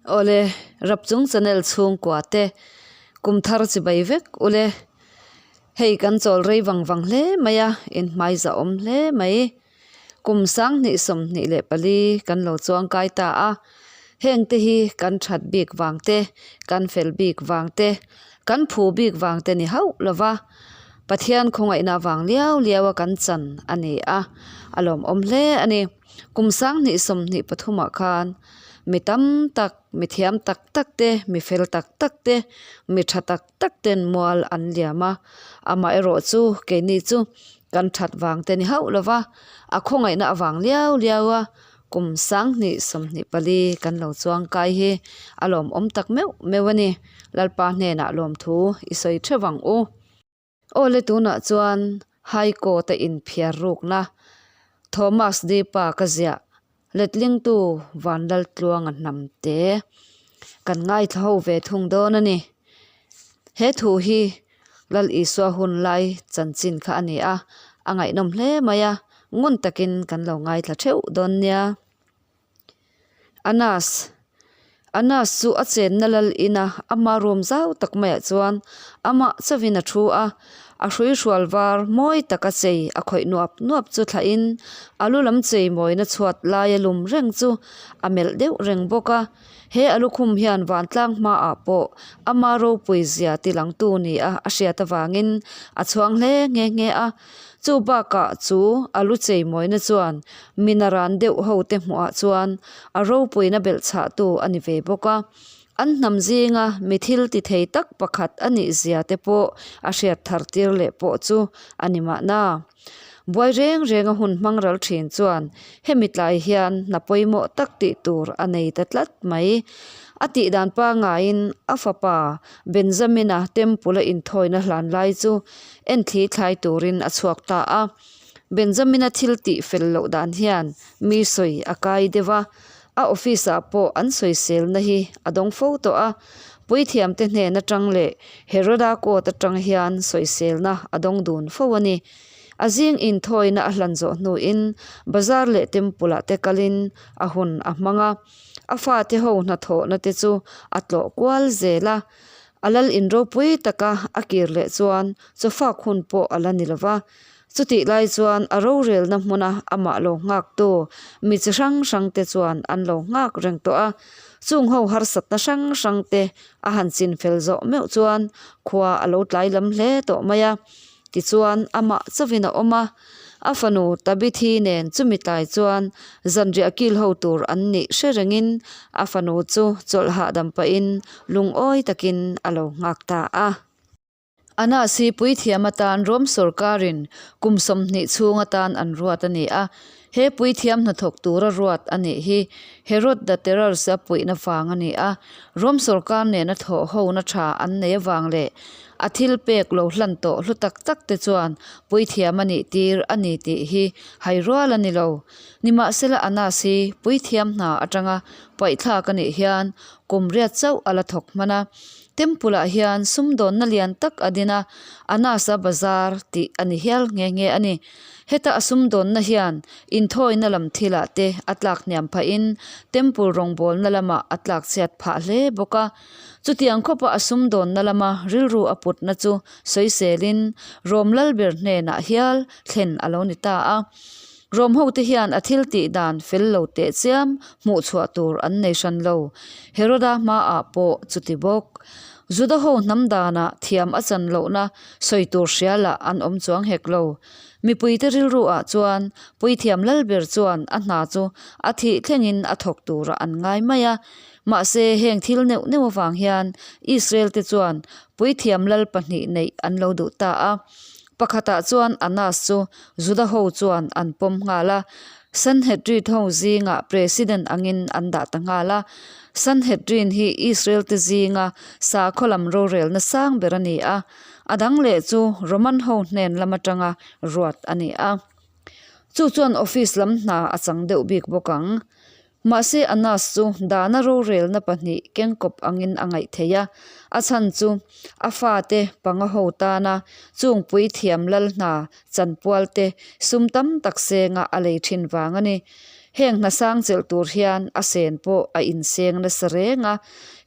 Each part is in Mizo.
Awle, Rapchung channel chhungkua te kum thar chibai vek ule. Hei kan chawl rei vang vang hle mai a, inhmai zahawm hle mai. Kum 2024 kan lo chuang kai ta a, heng te hi kan that bik vang te, kan fel bik vang te, kan phu bik vang te ni hauh lova, Pathian khawngaihna vang liau liau a kan chan a ni a, a lawmawm hle a ni. Kum 2023 ah khan mi tam tak, mi thiam tak tak te, mi fel tak tak te, mi tha tak tak ten mual an liam a, amaherawh chu keini chu kan that vang te ni hauh lova, a khawngaihna avang liau liau a kum 2024 kan lo chuang kai hi a lawmawm tak meuh meuh a ni. Lalpa hnenah lawmthu i sawi theuh ang u. Awle tunah chuan High Court a inphiar rukna Thomas Deepa ka ziah letlingtu Vanlaltluanga hnam te kan ngaithla ho ve thung dawn a ni. He thu hi Lal Isua hun lai chanchin kha a ni a, a ngaihnawm hle mai a, ngun takin kan lo ngaithla theuh dawn nia. Anas Anas chu a chenna lal ina ama room zau tak maiah chuan amah chauhin a thu a, a hruihrual var mawi taka chei a khawih nuap nuap chu thlahin a lu lam chei mawina chhuat laia lum reng chu a melh deuh reng bawk a. He a lukhum hian vantlang hmaah pawh ama ropui zia tilangtu nia a hriat avangin a chhuang hle nghe nghe a. Chu bakah chu a lu chei mawina chuan minaran deuh ho te hmuhah chuan a ropuina belh chhahtu a ni ve bawk a. An hnam zinga mi thil ti thei tak pakhat a nih zia te pawh a hriat thar tir leh pawh chu a ni mahna. Buai reng renga hun hmang ral thin chuan hemi tlai hian hna pawimawh tak tih tur a nei ta tlat mai. A tih dan pangaiin a fapa Benjamina temple-a inthawina hlan lai chu enthli thlai turin a chhuak ta a. Benjamina thil tih fel loh dan hian mi sawi a kai deuh a, a office-ah pawh an sawiselna hi a dawng fo tawh a. Puithiamte hnen atang leh Heroda court atang hian sawiselna a dawng dun fo a ni. A zing inthawina a hlan zawh hnuin bazar leh temple-ah te kalin a hun a hmang a. A fate ho hnathawhna te chu a tlawh kual zel a. A lal in ropui taka a kir leh chuan chawfak hun pawh a la ni lo va. Chutih lai chuan a rorelna hmuna amah lo nghaktu mi chi hrang hrang te chuan an lo nghak reng tawh a. Chung ho harsatna hrang hrang te a han chin fel zawh meuh chuan khua a lo tlai lam hle tawh mai a. Tichuan amah chauhin a awm a, a fanu Tabithi nen chumi tlai chuan zanriah kil ho tur an nih hre rengin a fanu chu chawlh hahdam pahin lungawi takin a lo nghak ta a. Anas hi puithiam atan Rom sawrkarin kum 20 chhung atan an ruat a ni a, he puithiam hnathawk tura ruat a nih hi Herod the Terrors-a puihna vang a ni a, Rom sawrkar nena thawh hona tha an nei avang leh a thil pek lo hlan tawh hlu tak tak te chuan puithiam a nih tir a ni tih hi hai rual a ni lo. Nimahsela Anas hi puithiam hna atanga paihthlak a nih hian kum riat chauh a la thawk hman a. Temple ah hian sumdawnna lian tak a din a, Anas-a bazar tih a ni hial nghe nghe a ni. Heta a sumdawnna hian inthawina lam thilah te a tlak hniam phahin temple rawngbawlna lamah a tlak chhiat phah hle bawk a. Chutiang khawpa a sumdawnna lama rilru a putna chu sawiselin Rom lalber hnenah hial thlen a lo ni ta a. Rom hote hian a thil tih dan fel lo teh chiam hmuh chhuah tur an nei hran lo. Heroda hmaah pawh chuti bawk. Juda ho hnam danah thiam a chan lohna sawi tur hrialah an awm chuang hek lo. Mipuite rilru ah chuan puithiam lalber chuan a hna chu a thih thlengin a thawk turah an ngai mai a. Mahse heng thil neuh neuh avang hian Israel te chuan puithiam lal pahnih neih an lo duh ta a. Pakhatah chuan Anas chu Juda ho chuan an pawm nghal a, Sanhedrin ho zingah president angin an dah ta nghal a. Sanhedrin hi Israel te zinga sakhaw lam rorelna sang ber a ni a, a dang leh chu Roman ho hnen lam atanga ruat a ni a. Chu chuan office lam hna a chang deuh bik bawk ang. Mahse Anas chu dana rorelna pahnih kengkawp angin a ngaih theih a, a chhan chu a fate panga ho tana chungpui thiam lal hna chanpual te sum tam tak senga a lei thin vang a ni. Heng hna sang chelh tur hian a sen pawh a inseng nasa reng a,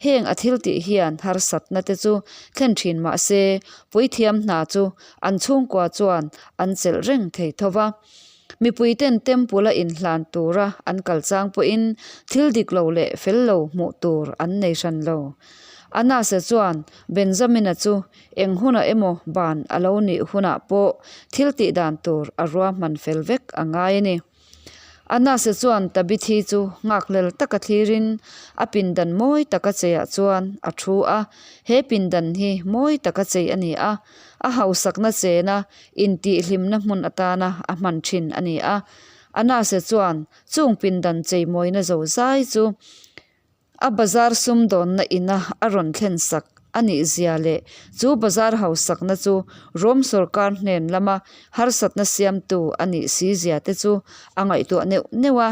heng a thil tih hian harsatna te chu thlen thin mah se puithiam hna chu an chhungkua chuan an chelh reng thei tho va. Mipuiten temple a inhlan tura an kal chang pawhin thil dik lo leh fel lo hmuh tur an nei hran lo. Anasa chuan Benjamina chu eng hunah emaw ban a lo nih hunah pawh thil tih dan tur a ruahman fel vek a ngai a ni. Anasa chuan Tabithi chu nghakhlel taka thlirin a pindan mawi taka cheiah chuan a thu a, he pindan hi mawi taka chei a ni a, a hausakna chena intihhlimna hmun atana a hman thin a ni a. Anasa chuan chung pindan cheimawina zozai chu a bazar sumdawnna ina a rawn thlen sak a nih zia leh chu bazar hausakna chu Rom sawrkar hnen lama harsatna siamtu a nih si zia te chu a ngaihtuah neuh neuh a.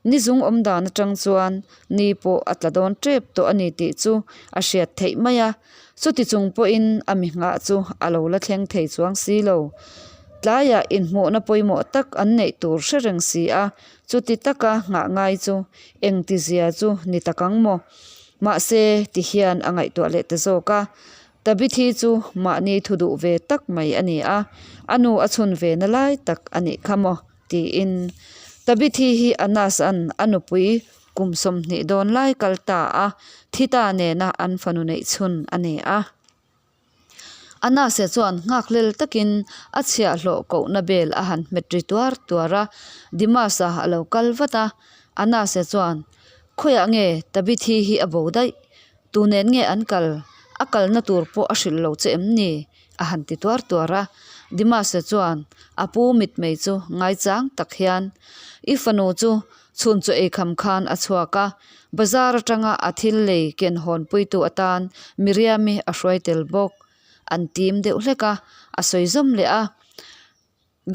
Ni zung awm dan atang chuan ni pawh a tla dawn tep tawh a ni tih chu a hriat theih mai a. Chuti chung pawhin a mi nghah chu a lo la thleng thei chuang si lo. Tlaiah inhmuhna pawimawh tak an neih tur hre reng si a, chuti taka nghah ngai chu engtizia chu ni tak ang maw? Mahse, ti hian a ngaihtuah leh ta zawk a. Tabithi chu mahni thu duh ve tak mai a ni a, a nu a chhun ve na lai tak a nih kha maw? tiin Tabithi hi Anas-a'n a nupui kum 20 dawn lai kal ta a, thi ta nena an fanu neih chhun a ni a. Anase chuan nghakhlel takin a chhiahhlawh kohna bel a han hmet ri tuar tuar a, Dimas-a a lo kal vat a. Anase chuan, Khawiah nge Tabithi hi a bo daih? Tu nen nge an kal? A kalna tur pawh a hrilh lo che em ni? A han ti tuar tuar a. Dimas-a chuan a pu mitmei chu ngaichang tak hian, I fanu chu Chhun chu eikham khan a chhuak a, bazar atanga a thil lei ken hawnpuitu atan Miriam-i a hruai tel bawk. An tim deuh hlek a, a sawi zawm leh a.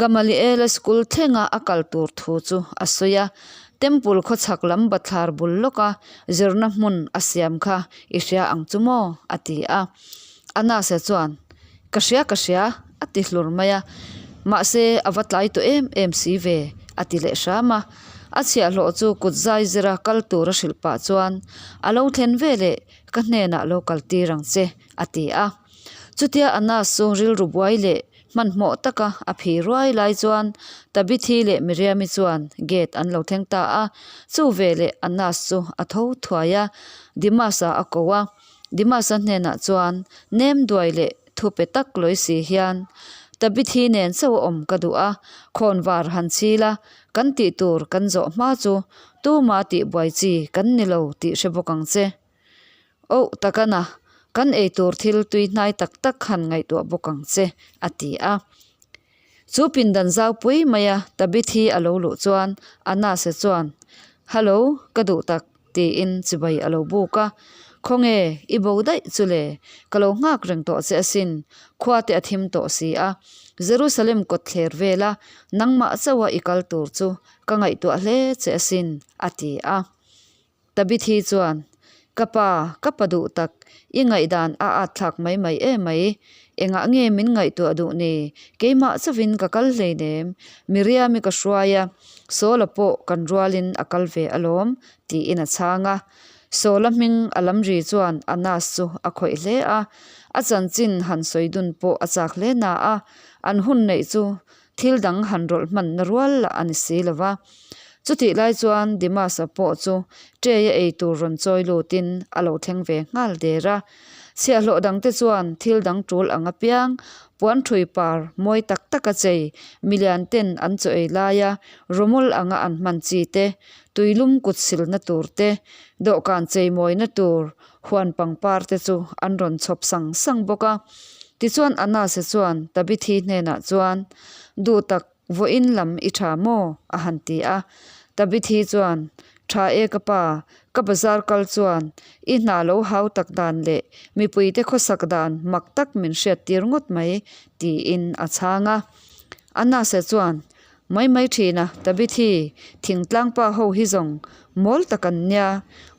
Gamaliel-a school thlenga a kal tur thu chu a sawi a, Temple khawchhak lam bathlar bul lawka zirna hmun a siam kha i hria ang chu maw? a ti a. Anasa chuan, Ka hria ka hria, a ti hlur mai a. Mahse, a va tlai tawh em em si ve, a ti leh hram a. A chhiahhlawh chu kut zai zira kal tur a hrilh pah chuan, A lo thlen ve leh, ka hnenah lo kal tir ang che, a ti a. Chutia Anas chu rilru buai leh hmanhmawh taka a phi ruai lai chuan Tabithi leh Miriami chuan gate an lo thleng ta a. Chu veleh Anas chu a tho thuai a, Dimas-a a ko a. Dimas-a hnenah chuan nem duai leh thu pe tak lawi si hian, Tabithi nen chauh a awm ka duh a, khawnvar han chhil a, kan tih tur kan zawh hma chu tuma tih buai chi kan ni lo tih hre bawk ang che. Oh, takana, kan ei tur thil tui hnai tak tak han ngaihtuah bawk ang che, a ti a. Chu pindan zaupui maia Tabithi a lo luh chuan Anase chuan, Hallo, ka duh tak. Tiin chibai a lo buk a, Khawnge, i bo daih chu le, ka lo nghak reng tawh che asin, khua te a thim tawh si a, Jerusalem kawtthler vela nangmah chauha i kal tur chu ka ngaihtuah hle che asin, a ti a. Tabithi chuan, Ka pa, ka pa duh tak, i ngaihdan a at thlak mai mai em mai, engah nge min ngaihtuah duh ni, keimah chauhin ka kal hleinem, Miriami ka hruai a, Sawla pawh kan rualin a kal ve alawm, tiin a chhang a. Sawla hming a lam ri chuan Anas chu a khawih hle a, a chanchin han sawi dun pawh a chak hle na a, an hun neih chu thil dang han rawlh hmanna rual lah a ni si lo va. Chutih lai chuan Dimas-a pawh chu tray-a ei tur rawn chawi lutin a lo thleng ve nghal der a. Chhiahhlawh dangte chuan thil dang tul ang apiang puan thui par mawi tak taka chei milian ten an chaw ei laia rawmawl anga an hman chi te, tuilum kut silna tur te, dawhkan chei mawina tur huan pangpar te chu an rawn chhawp sang sang bawk a. Tichuan Anase chuan Tabithi hnenah chuan, Duh tak Vawiin lam i tha maw? a han ti a. Tabithi chuan, Tha e ka pa, ka bazar kal chuan i hna lo hau tak dan leh mipuite khawsak dan mak tak min hriat tir ngawt mai, tiin a chhang a. Anase chuan, Mai mai thin a, Tabithi, thingtlangpa ho hi zawng mawl tak an nia,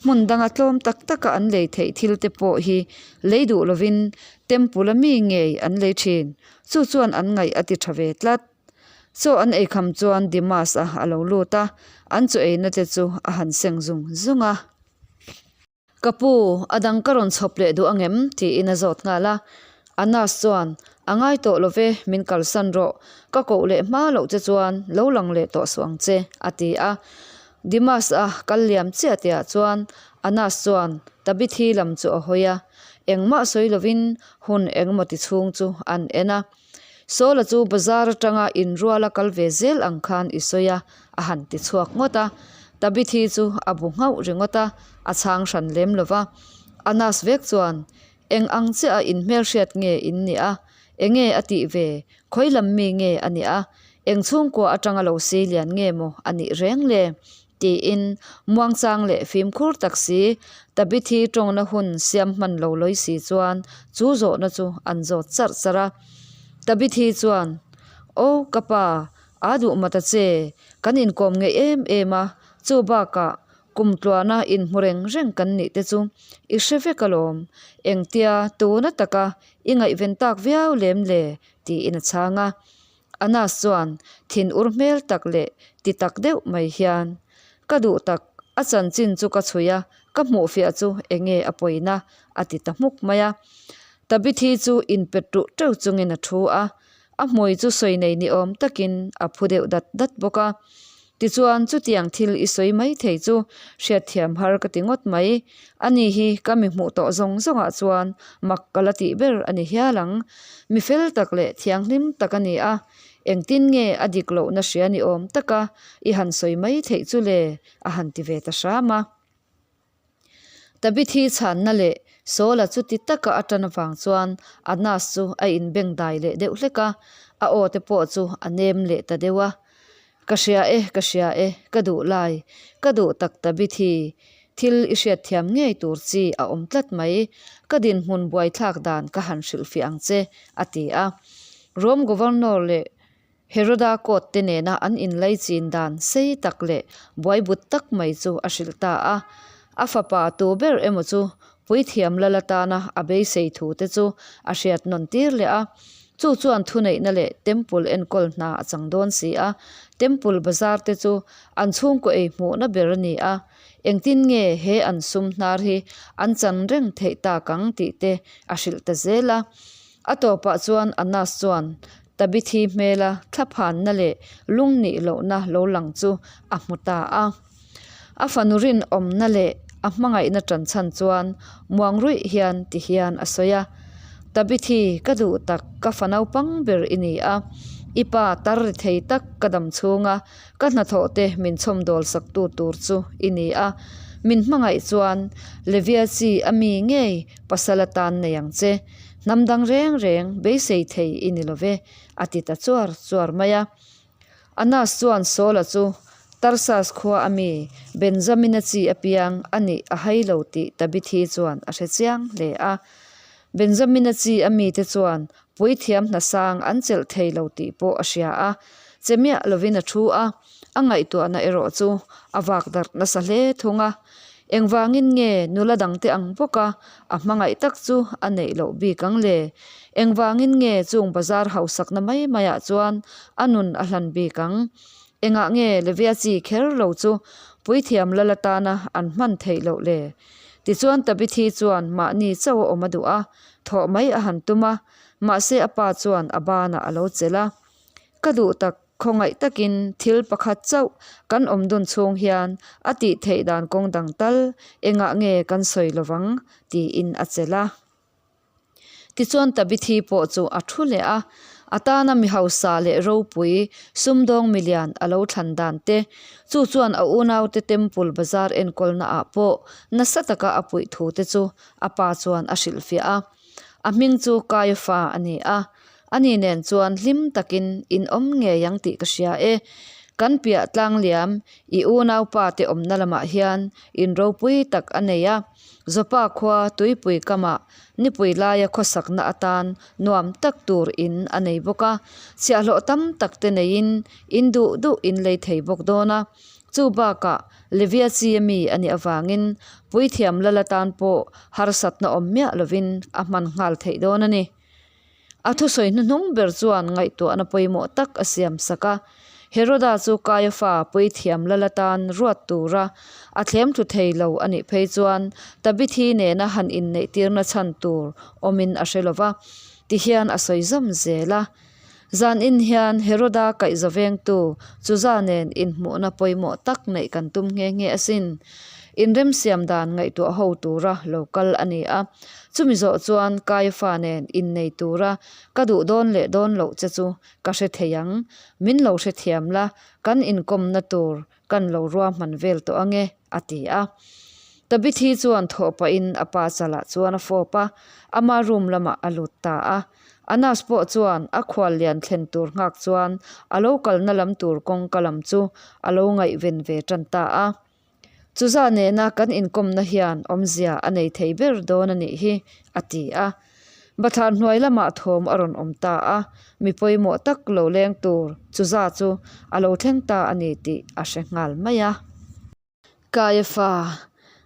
hmun danga tlawm tak taka an lei theih thil te pawh hi lei duh lovin Temple-a mi ngei an lei thin, Chu chuan an ngaih a ti tha ve tlat. Chaw an ei kham chuan Dimas-a a lo lut a, an chaw eina te chu a han seng zung zung a. Ka pu, a dang ka rawn chhawp leh duh angem? tiin a zawt nghal a. Anas chuan, A ngai tawh lo ve, min kalsan rawh. Ka koh leh hma loh che chuan lo lang leh tawh suh ang che, a ti a. Dimas-a kal liam chiah tihah chuan Anas chuan Tabithi lam chu a hawi a. Engmah sawi lovin hun engemaw ti chhung chu an en a. Sawla chu bazar atanga inruala kal ve zel ang khan i sawi a, a han ti chhuak ngawt a. Tabithi chu a bu nghauh ringawt a, a chhang hran lem lo va. Anas vek chuan, Eng ang chiah a inhmelhriat nge in nih a? Enge a tih ve? Khawi lam mi nge a nih a? Eng chhungkua atanga lo si lian nge maw a nih reng le? Tiin muangchang leh fimkhur tak si, Tabithi tawngna hun siam hman lo lawi si chuan chu zawhna chu an zawt charh charh a. Tabithi chuan, Aw ka pa, aa duh mat a che, kan inkawm ngeih em em a, chu bakah kum tluana inhmu reng reng kan nih te chu i hre vek alawm, engtia tuna taka i ngaihven tak viau lem le? tiin a chhang a. Anas chuan thin ur hmel tak leh ti tak deuh mai hian, Ka duh tak, a chanchin chu ka chhui a, ka hmuhfiah chu enge a pawina? a ti ta hmuk mai a. Tabithi chu inpet ruh teuh chungin a thu a, a hmui chu sawi nei ni awm takin a phu deuh dat dat bawk a. Tichuan, chutiang thil i sawi mai thei chu hriatthiam har ka ti ngawt mai. Ani hi ka mi hmuh tawh zawng zawngah chuan mak ka la tih ber a ni hial ang. Mi fel tak leh thianghlim tak a ni a, engtin nge a dik lohna hria ni awm taka i han sawi mai theih chu le? a han ti ve ta hram a. Tabithi chhanna leh Saula chu ti taka a tan avang chuan Anas chu a inbeng dai leh deuh hlek a, a aw te pawh chu a nem leh ta deuh a. Ka hria e, ka hria e, ka duh lai, ka duh tak Tabithi, thil i hriatthiam ngei tur chi a awm tlat mai, ka dinhmun buaithlak dan ka han hrilhfiah ang che, a ti a. Rome Governor leh Heroda court te nena an inlai chin dan sei tak leh buaibut tak mai chu a hrilh ta a. A fapa tu ber emaw chu puithiam lal atana a beisei thu te chu a hriat nawn tir leh a. Chu chuan thuneihna leh temple enkawl hna a chang dawn si a. Temple bazar te chu an chhungkaw ei hmuhna ber a ni a. Engtin nge he an sum hnar hi an chan reng theih tak ang tih te a hrilh ta zel a. A tawpah chuan Anas chuan Tabithi hmela thlaphanna leh lungnih lohna lo lang chu a hmu ta a. A fanu rinawmna leh a hmangaihna tan chhan chuan muang ruih hian ti hian a sawi a, Tabithi, ka duh tak, ka fa naupang ber i ni a. I pa tar ri thei tak ka dam chhunga ka hnathawh te min chhawmdawl saktu tur chu i ni a. Min hmangaih chuan Levia chi a mi ngei pasal atan nei ang che. Hnam dang reng reng beisei thei i ni lo ve, a ti ta chuar chuar mai a. Anas chuan Saula chu Tarsas khua a mi Benjamina chi apiang a nih a hai lo tih Tabithi chuan a hre chiang hle a. Benjamina chi a mite chuan puithiam hnasang an chelh thei lo tih pawh a hria a, che miah lovin a thu a, a ngaihtuahna erawh chu a vak darh nasa hle thung a. Engvangin nge nula dangte ang bawka a hmangaih tak chu a neih loh bik ang le? Engvangin nge chung bazar hausakna mai maiah chuan a nun a hlan bik ang? Engah nge Levia chi kher lo chu puithiam lal atana an hman theih loh le? Tichuan Tabithi chuan mahni chauh a awm a duh a, thawh mai a han tum a, mahse a pa chuan a banah a lo chelh a. Ka duh tak Khawngaih takin thil pakhat chauh kan awm dun chhung hian a tih theih dan kawng dang tal engah nge kan sawi lovang tiin a chelh a. Tichuan Tabithi pawh chu a thu leh a, a tana mi hausa leh ropui sumdawng milian a lo thlan dan te, chu chuan a unaute temple bazar enkawlna ah pawh nasa taka a puih thu te chu a pa chuan a hrilhfiah a. A hming chu Kaiafa a ni a, Ani nen chuan hlim takin in awm ngei ang tih ka hria e. Kan piah tlangliam i unaupa te awmna lamah hian in ropui tak a nei a. Zopa khua tuipui kamah nipui laia khawsakna atan nuam tak tur in a nei bawk a. Chhiahhlawh tam tak te neiin in duh duh in lei thei bawk dawn a. Chu bakah Levia chi a mi a nih avangin puithiam lal atan pawh harsatna awm miah lovin a hman nghal theih dawn a ni. A thusawi hnuhnung ber chuan ngaihtuahna pawimawh tak a siam sak a. Heroda chu Kaiafa puithiam lal atan ruat tura a thlem thlu thei lo a nih phei chuan Tabithi nena han inneihtirna chhan tur awmin a hre lo va, tihian a sawi zawm zel a. Zanin hian Heroda kaihza vengtu Chuza nen inhmuhna pawimawh tak neih kan tum nghe nghe asin. Inremsiam dan ngaihtuah ho tura lo kal a ni a. Chumi zawh chuan Kaiafa nen innei tura ka duh dawn leh dawn loh che chu ka hre thei ang. Min lo hrethiam la, kan inkawmna tur kan lo ruahman vel tawh ange, a ti a. Tabithi chuan thawh pahin a pa chalah chuan a fawp a, ama room lamah a lut ta a. Anas pawh chuan a khual lian thlen tur nghak chuan a lo kalna lam tur kawngka lam chu a lo ngaihven ve tan ta a. Chuza nena kan inkawmna hian awmzia a nei thei ber dawn a nih hi, a ti a. Bathlar hnuai lamah thawm a rawn awm ta a, mi pawimawh tak lo leng tur Chuza chu a lo thleng ta a ni tih a hre nghal mai a. Kaiafa,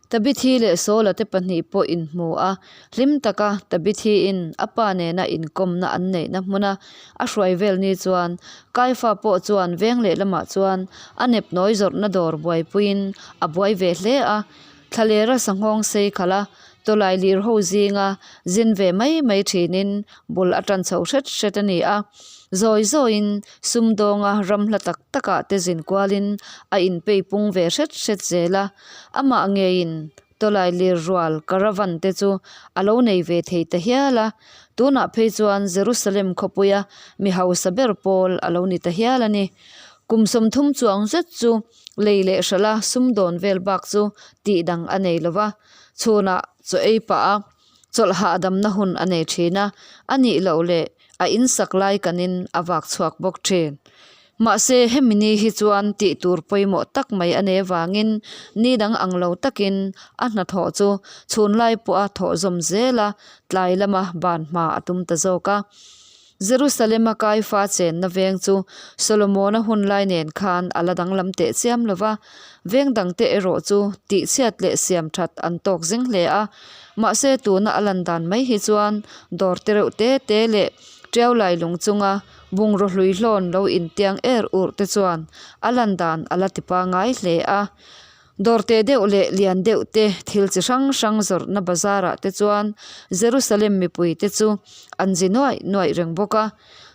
Tabithi leh Saula te pahnih pawh inhmu a, hlim taka Tabithiin a pa nena inkawmna an neihna hmuna a hruai vel ni chuan Kaifa pawh chuan veng lehlamah chuan a nepnawi zawrhna dawr buaipuiin a buai ve hle a, thlalera sanghawng sei khalh a, tawlai lir ho zinga zin ve mai mai thinin bul a tan chho hret hret a ni a. Zawi zawiin sumdawnga ram hla tak takah te zin kualin a inpei pung ve hret hret zel a, amah ngeiin Tawlai lir rual caravan te chu a lo nei ve thei ta hial a, tunah phei chuan Jerusalem khawpuia mi hausa ber pawl a lo ni ta hial a ni. Kum 30 chuang zet chu lei leh hralh a sumdawn vel bak chu tih dang a nei lo va, chhunah chaw ei pah a chawlh hahdamna hun a nei thin a, a nih loh leh a insak lai kanin a vak chhuak bawk thin. Mahse, hemi ni hi chuan tih tur pawimawh tak mai a nei avangin ni dang ang lo takin a hnathawh chu chhunlai pawha thawh zawm zel a, tlai lama ban hma a tum ta zawk a. Jerusalem-a Kaifa chenna veng chu Solomona hun lai nen khan a la danglam teh chiam lo va, veng dangte erawh chu tihchhiat leh siam that an tawk zing hle a. Mahse, tuna a lan dan mai hi chuan dawr te reuh te te leh tiau lai lung chunga Bungraw hlui hlawn lo intiang er urh te chuan a lan dan a la ti pangai hle a. Dawr teh deuh leh lian deuh te thil chi hrang hrang zawrhna bazar ah te chuan Jerusalem mipui te chu an zi nuaih nuaih reng bawk a.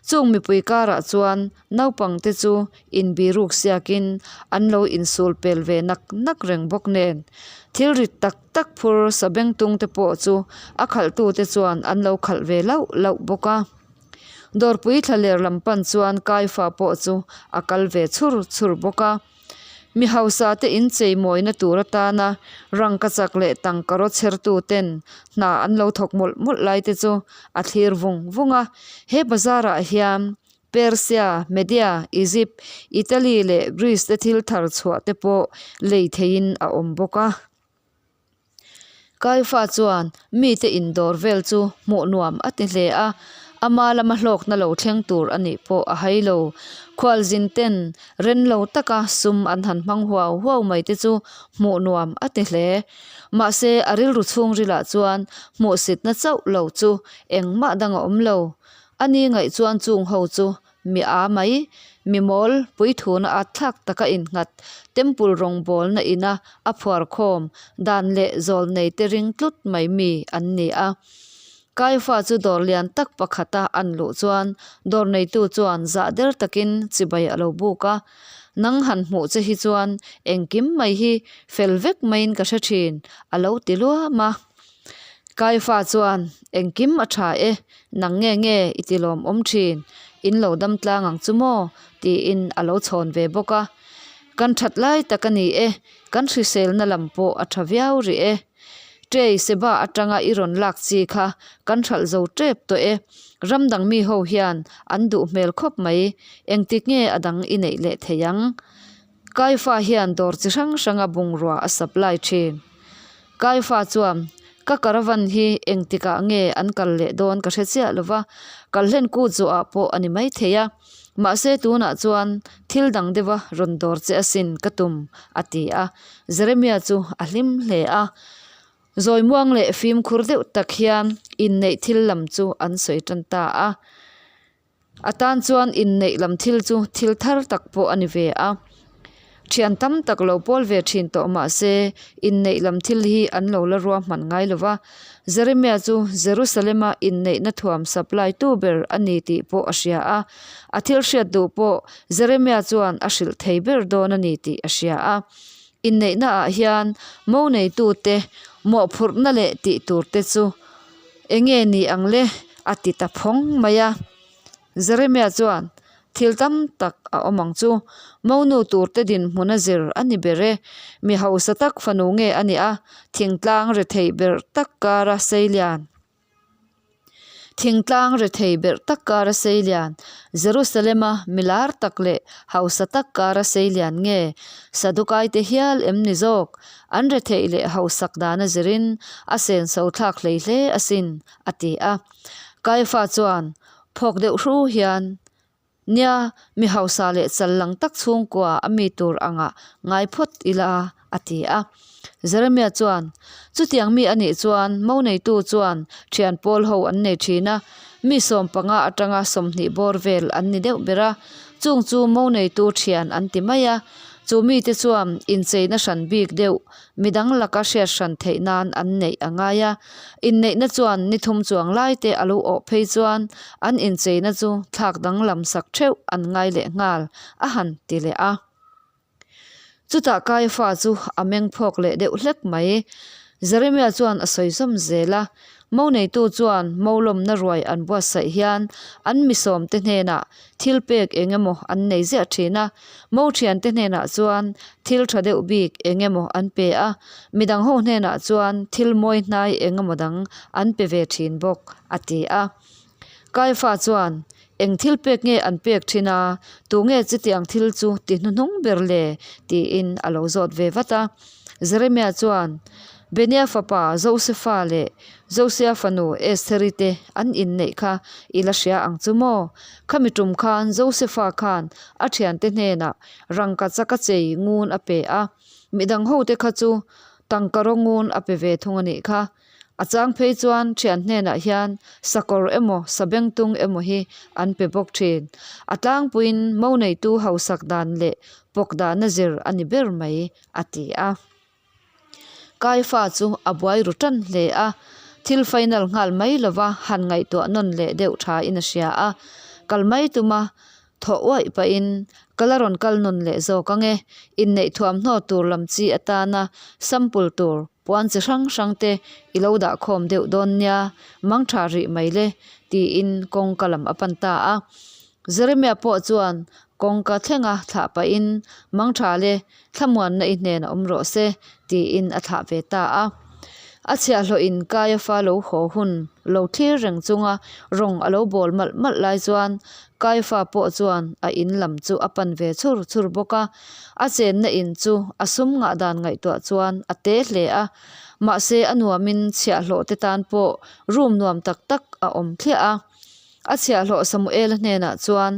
Chung mipui karah chuan naupang te chu inbiruk siakin an lo insul pel ve nak nak reng bawk nen thil rit tak tak phur sabengtung te pawh chu a khalhtu te chuan an lo khalh ve lauh lauh bawk a. Dawrpui thlaler lam pan chuan Kaifa pawh chu a kal ve chhur chhur bawk a. Mi hausa te inchei mawina tur atana rangkachak leh tangkaraw chhertu ten hna an lo thawk mawlh mawlh lai te chu a thlir vung vung a. He bazar ah hian Persia, Media, Egypt, Italy leh Greece te thil thar chhuah te pawh lei theihin a awm bawk a. Kaifa chuan mite indawr vel chu hmuh nuam a ti hle a, ama lama hlawkna lo thleng tur a nih pawh a hai lo. Khualzin ten ren lo taka sum an han hmang huau huau mai te chu hmuh nuam a ti hle. Mahse, a rilru chhungrilah chuan hmuhsitna chauh lo chu engmah dang a awm lo. Ani ngaih chuan chung ho chu Mi aa mai, mi mawl, puithuna at thlak taka innghat, temple rawngbawlna ina a phuar khawm, dan leh zawl nei te ring tlut mai mi an ni a. Kaifa chu dawr lian tak pakhata an luh chuan dawr neitu chuan zah der takin chibai a lo buk a, Nang han hmuh che hi chuan engkim mai hi fel vek maiin ka hre thin, a lo ti luam a. Kaifa chuan, Engkim a tha e, nang nge nge i ti lawmawm thin, in lo dam tlang ang chu maw? tiin a lo chhawn ve bawk a. Kan that lai tak a ni e, kan hriselna lam pawh a tha viau rih e. Tray Seba atanga i rawn lak chi kha kan hralh zo tep tawh e, ram dang mi ho hian an duh hmel khawp mai, engtik nge a dang i neih leh thei ang? Kaifa hian dawr chi hrang hranga bungrua a supply thin. Kaifa chuan, Ka caravan hi engtikah nge an kal leh dawn ka hre chiah lo va, kal hlen kut zawhah pawh a ni maithei a. Mahse tunah chuan thil dang deuha rawn dawr che asin ka tum, a ti a. Jeremia chu a hlim hle a. Zawimuang leh fimkhur deuh tak hian inneih thil lam chu an sawi tan ta a. A tan chuan inneih lam thil chu thil thar tak pawh a ni ve a. Thian tam tak lo pawl ve thin tawh mah se inneih lam thil hi an lo la ruahman ngai lo va. Jeremia chu Jerusalema inneihna thuam supply tu ber a ni tih pawh a hria a. A thil hriat duh pawh Jeremia chuan a hrilh thei ber dawn a ni tih a hria a. Inneihna ah hian mo neitute mawhphurhna leh tih tur te chu eng nge ni ang le a ti ta phawng mai a. Jeremia chuan thil tam tak a awm ang chu. Monu tur te dinhmun a zir a ni ber e. Mi hausa tak fanu nge a nih a, thingtlang rethei ber tak kara seilian. Thingtlang rethei berh tak kara seilian, Jerusalema mi lar tak leh hausa tak kara seilian nge Sadukaite hial em ni zawk? An retheih leh hausak dana zirin a senso thlak hlei hle asin, a ti a. Kaifa chuan phawk deuh hru hian, Nia, mi hausa leh chal lang tak chhungkua a mi tur angah ngai phawt ila, a ti a. Jeremia chuan, Chutiang mi a nih chuan mo neitu chuan thian pawl ho an nei thin a, mi 15 atanga 20 bawr vel an ni deuh ber a, chung chu mo neitu thian an ti mai a. Chu mite chuan incheina hran bik deuh Midang laka hriat hran theih nan an neih a ngai a, inneihna chuan ni thum chuang lai te a lo awh phei chuan an incheina chu thlak danglam sak theuh an ngai leh nghal a han ti leh a. Chutah Kaifa chu a meng phawk leh deuh hlek mai. Jeremia chuan a sawi zawm zel a, Mo neitu chuan mo lawmna ruai an buatsaih hian an misawmte hnenah thil pek eng emaw an nei ziah thin a, mo thiante hnenah chuan thil tha deuh bik eng emaw an pe a, midang ho hnenah chuan thil mawi hnai eng emaw dang an pe ve thin bawk, a ti a. Kaifa chuan, Eng thil pek nge an pek thin a, tunge chutiang thil chu ti hnuhnung ber le? tiin a lo zawt ve vat a. Jeremia chuan, Benia fapa Josefa leh Josia fanu Estheri te an inneih kha i la hria ang chu maw? Khami tum khan Josefa khan a thiante hnenah rangka chaka chei ngun a pe a, midang hote kha chu tangka raw ngun a pe ve thung a nih kha. A chang phei chuan thian hnenah hian sakawr emaw sabengtung emaw hi an pe bawk thin. A tlangpuiin mo neitu hausak dan leh pawk dahna zir a ni ber mai, a ti a. Kaifa chu a buai ru tan hle a, thil final nghal mai lova han ngaihtuah nawn leh deuh tha in a hria a. Kal mai tuma Thaw uaih pahin ka la rawn kal nawn leh zawk ang e, inneih thuamhnaw tur lam chi atana sample tur puan chi hrang hrang te i lo dah khawm deuh dawn nia, mang tha rih mai le, tiin kawngka lam a pan ta a. Jeremia pawh chuan kawngka thlenga thlah pahin mang tha le, thlamuanna i hnenah awm rawh se, tiin a thlah ve ta a. A chhiahhlawhin Kaiafa lo haw hun lo thlir reng chunga rawng a lo bawl malh malh lai chuan Kaiafa pawh chuan a in lam chu a pan ve chhur chhur bawk a. A chenna in chu a sum ngah dan ngaihtuah chuan a te hle a, mahse a nuamin chhiahhlawh te tan pawh room nuam tak tak a awm thliah a. A chhiahhlawh Samuela hnenah chuan,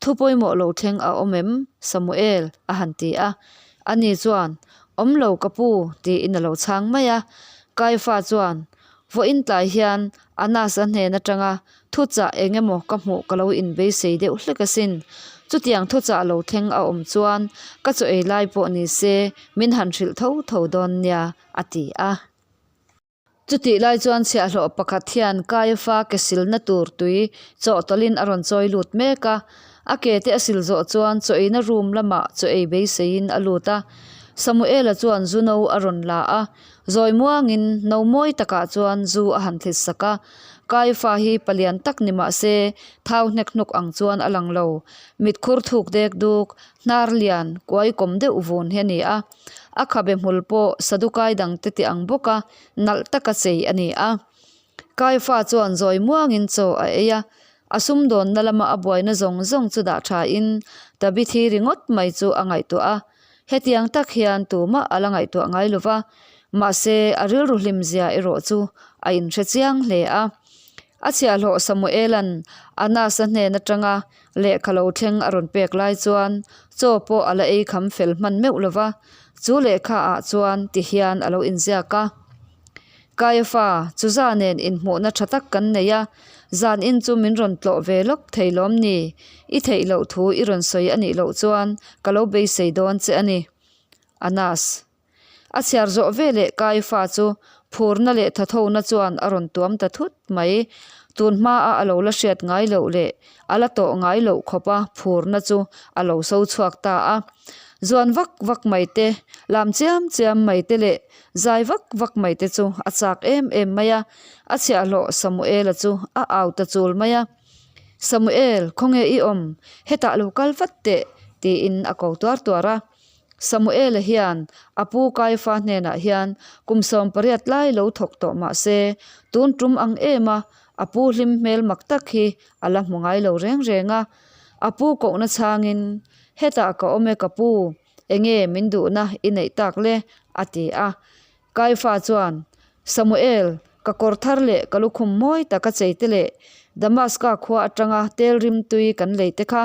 Thu pawimawh lo thleng a awm em, Samuel? a han ti a. Ani chuan, Awm lo ka pu, tiin a lo chhang mai a. Kaifa chuan, Vawiin tlai hian Anasa hnen atanga thuchah eng emaw ka hmuh ka lo inbeisei deuh hlek asin. Chutiang thuchah lo thleng a awm chuan ka chaw ei lai pawh ni se min han hrilh tho tho dawn nia, a ti a. Chutih lai chuan chhiahhlawh pakhat hian Kaiafa ke silna tur tui chawhtawlhin a rawn chawi lut mek a. A ke te a sil zawh chuan chaw eina room lamah chaw ei beiseiin a lut a. Samuela chuan zu no a rawn la a, zawi muangin no mawi takah chuan zu a han thlit sak a. Kaiafa hi palian tak ni mah se thau hnek hnuk ang chuan a lang lo. Mitkhur thuk dek duk, hnar lian, kuai kawm deuh vun hi a ni a. A khabe hmul pawh Sadukai dangte ti ang bawka nalh taka chei a ni a. Kaifa chuan zawi muangin chaw a ei a, a sumdawnna lama a buaina zawng zawng chu dah thain Tabithi ringawt mai chu a ngaihtuah a. Hetiang tak hian tumah a la ngaihtuah ngai lo va, mahse a rilru hlimzia erawh chu a inhre chiang hle a. A chhiahhlawh Samuela'n Anasa hnen atanga Lehkha lo thleng a rawn pek lai chuan chaw pawh a la ei kham fel hman meuh lo va, chu lehkha ah chuan ti hian a lo inziak a. Kaiafa, Chuza nen inhmuhna tha tak kan nei a, zan in chu min rawn tlawh ve lawk thei lawm ni? I theih loh thu i rawn sawi a nih loh chuan ka lo beisei dawn che a ni. Anas. A chhiar zawh veleh Kaiafa chu phurna leh thathona chuan a rawn tuam ta thut mai. Tun hmaa a lo la hriat ngai loh leh a la tawh ngai loh khawpa phurna chu a lo so chhuak ta a. Zuan vak vak mai te, lam chiam chiam mai te leh zai vak vak mai te chu a chak em em mai a. A chhiahhlawh Samuela chu a au ta chul mai a. Samuel, khawnge i awm? Hetah lo kal vat teh, tiin a ko tuar tuar a. Samuela hian a pu Kaifa hnenah hian kum 18 lai lo thawk tawh mah se, tun tum ang em a, a pu hlim hmel mak tak hi a la hmu ngai lo reng reng a. A pu kohna chhangin, Hetah ka awm e ka pu, enge min duhna i neih tak le? a ti a. Kaifa chuan, Samuel, ka kawr thar leh ka lukhum mawi taka chei te leh Damaska khua atanga tel rimtui kan lei te kha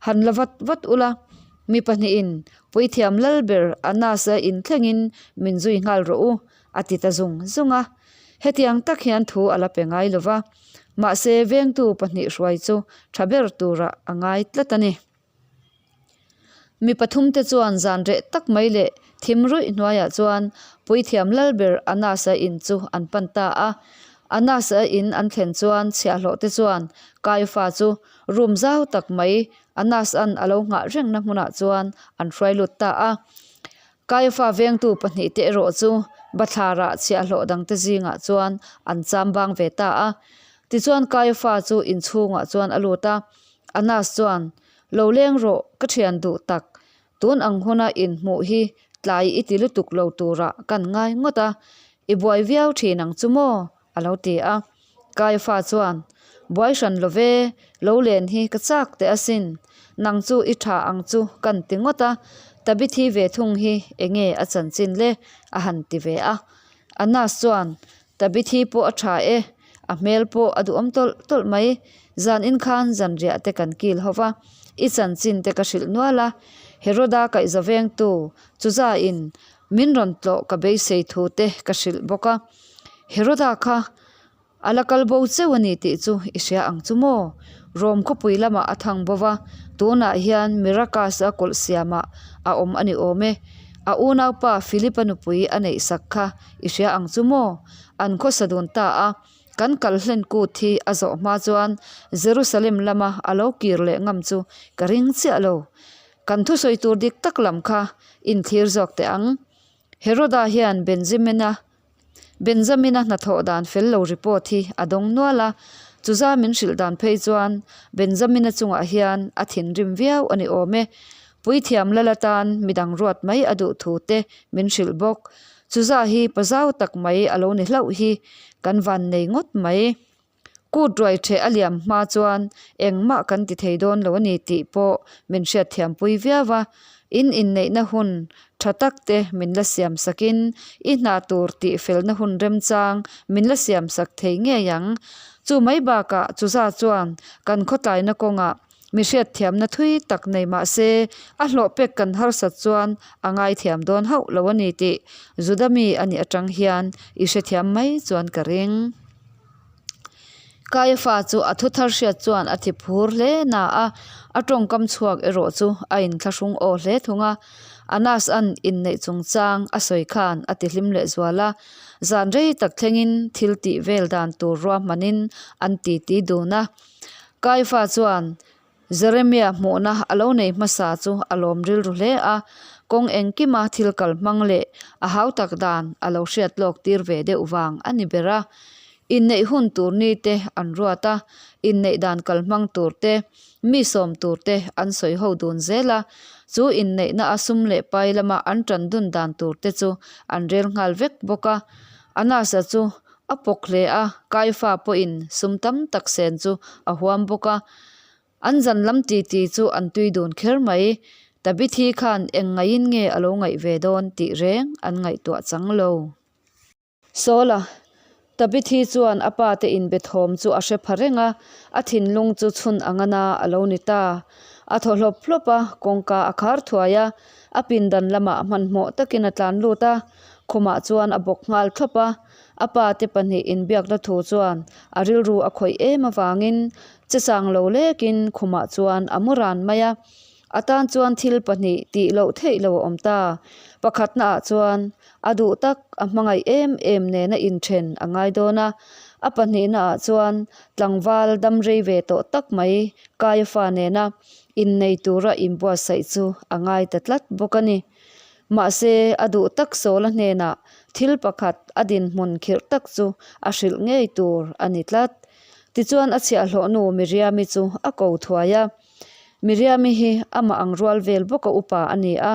han la vat vat ula, mi pahnihin puithiam lal ber Annas-a inthlengin min zui nghal rawh u, a ti ta zung zung a. Hetiang tak hian thu a la pe ngai lo va, mahse vengtu pahnih hruai chu tha ber turah a ngai tlat a ni. Mi pathumte chuan zan reh tak mai leh thim ruih hnuaiah chuan puithiam lal ber Annas-a in chu an pan ta a. Annas-a in an thlen chuan chhiahhlawhte chuan Kaifa chu room zau tak mai Annas-a'n a lo nghah rengna hmunah chuan an hruai lut ta a. Kaifa vengtu pahnihte erawh chu bathlarah chhiahhlawh dangte zingah chuan an cham bang ve ta a. Tichuan Kaifa chu inchhungah chuan a lut a. Anas chuan, Lo leng rawh, ka thian duh tak. Tun ang huna inhmuh hi tlai i ti lutuk lo turah kan ngai ngawt a, i buai viau thin ang chu maw? a lo ti a. Kaifa chuan, Buai hran lo ve, lo len hi ka chak teh asin. Nang chu i tha ang chu kan ti ngawt a, Tabithi ve thung hi enge a chanchin le? a han ti ve a. Anas chuan, Tabithi pawh a tha e, a hmel pawh a duhawm tawlh tawlh mai. Zan in khan zanriah te kan kil ho va, i chanchin te ka hrilh nual a. Heroda kaihza vengtu Chuza in min rawn tlawh ka beisei thu te ka hrilh bawk a. Heroda kha A la kal bo cheu a ni tih chu i hria ang chu maw? Rom khawpui lamah a thang bo va, tunah hian Mirakas-a kawlh siamah a awm a ni awm e. A unaupa Philip-a nupui a neih sak kha i hria ang chu maw? An khawsa dun ta a, kan kal hlen kut hi a zawh hma chuan Jerusalem lama a lo kir leh ngam chu ka ring chiah lo. Kan thusawi tur dik tak lam kha inthlir zawk teh ang. Heroda hian Benjamina Benjamina hnathawh dan fel lo report hi a dawng nual a, chuza min hrilh dan phei chuan Benjamina chungah hian a thinrim viau a ni awm e. Puithiam lal atan midang ruat mai a duh thu te min hrilh bawk. Chuza hi pazau tak mai a lo ni hlauh hi kan vannei ngawt mai. Kut ruai ṭheh a liam hma chuan engmah kan ti thei dawn lo a ni tih pawh min hriatthiampui viau a. In inneihna hun ṭha tak te min la siam sakin i hna tur tih felna hun remchang min la siam sak thei ngei ang. Chu mai bakah chuza chuan kan khawtlaina kawngah Mi hriatthiamna thui tak nei mah se, a hlawh pek kan harsat chuan a ngaithiam dawn hauh lo a ni tih Juda mi a nih atang hian i hrethiam mai chuan ka ring. Kaiafa chu a thu thar hriat chuan a thi phur hle na a, a tawngkam chhuak erawh chu a inthlahrung aw hle thung a. Anas-a'n inneih chungchang a sawi khan a ti hlim lehzual a, zan rei tak thlengin thil tih vel dan tur ruahmanin an titi dun a. Kaifa chuan Jeremia hmuhna a lo nei hmasa chu a lawm rilru hle a, kawng engkima thil kal hmang leh a hau tak dan a lo hriat lawk tir ve deuh vang a ni ber a. Inneih hun tur ni te an ruat a, inneih dan kal hmang tur te, mi sawm tur te an sawi ho dun zel a, chu inneihna a sum leh pai lama an tan dun dan tur te chu an rel nghal vek bawk a. Anasa chu A pawk hle a, Kaifa pawhin sum tam tak sen chu a huam bawk a. An zan lam titi chu an tui dun kher mai. Tabithi khan eng ngaihin nge a lo ngaih ve dawn tih reng an ngaihtuah chang lo. Sawla, Tabithi chuan a pa te inbe thawm chu a hre pha reng a, a thinlung chu chhun ang ana a lo ni ta. A thaw hlawp hlawp a, kawngka a khar thuai a, a pindan lamah hmanhmawh takin a tlan lut a, khumah chuan a bawk nghal thlawp a. A pa te pahnih inbiakna thu chuan a rilru a khawih em avangin chechang lo lekin khumah chuan a mu ran mai a. A tan chuan thil pahnih tih loh theih lo a awm ta. Pakhatna ah chuan a duh tak a hmangaih em em nena inthen a ngai dawn a. A pahnihna ah chuan tlangval dam rei ve tawh tak mai Kaiafa nena innei tura inbuatsaih chu a ngai ta tlat bawk a ni. Mahse, a duh tak Sawla hnenah thil pakhat a dinhmun khirh tak chu a hrilh ngei tur a ni tlat. Tichuan a chhiahhlawhnu Miriami chu a ko thuai a. Miriami hi amah ang rual vel bawka upa a ni a,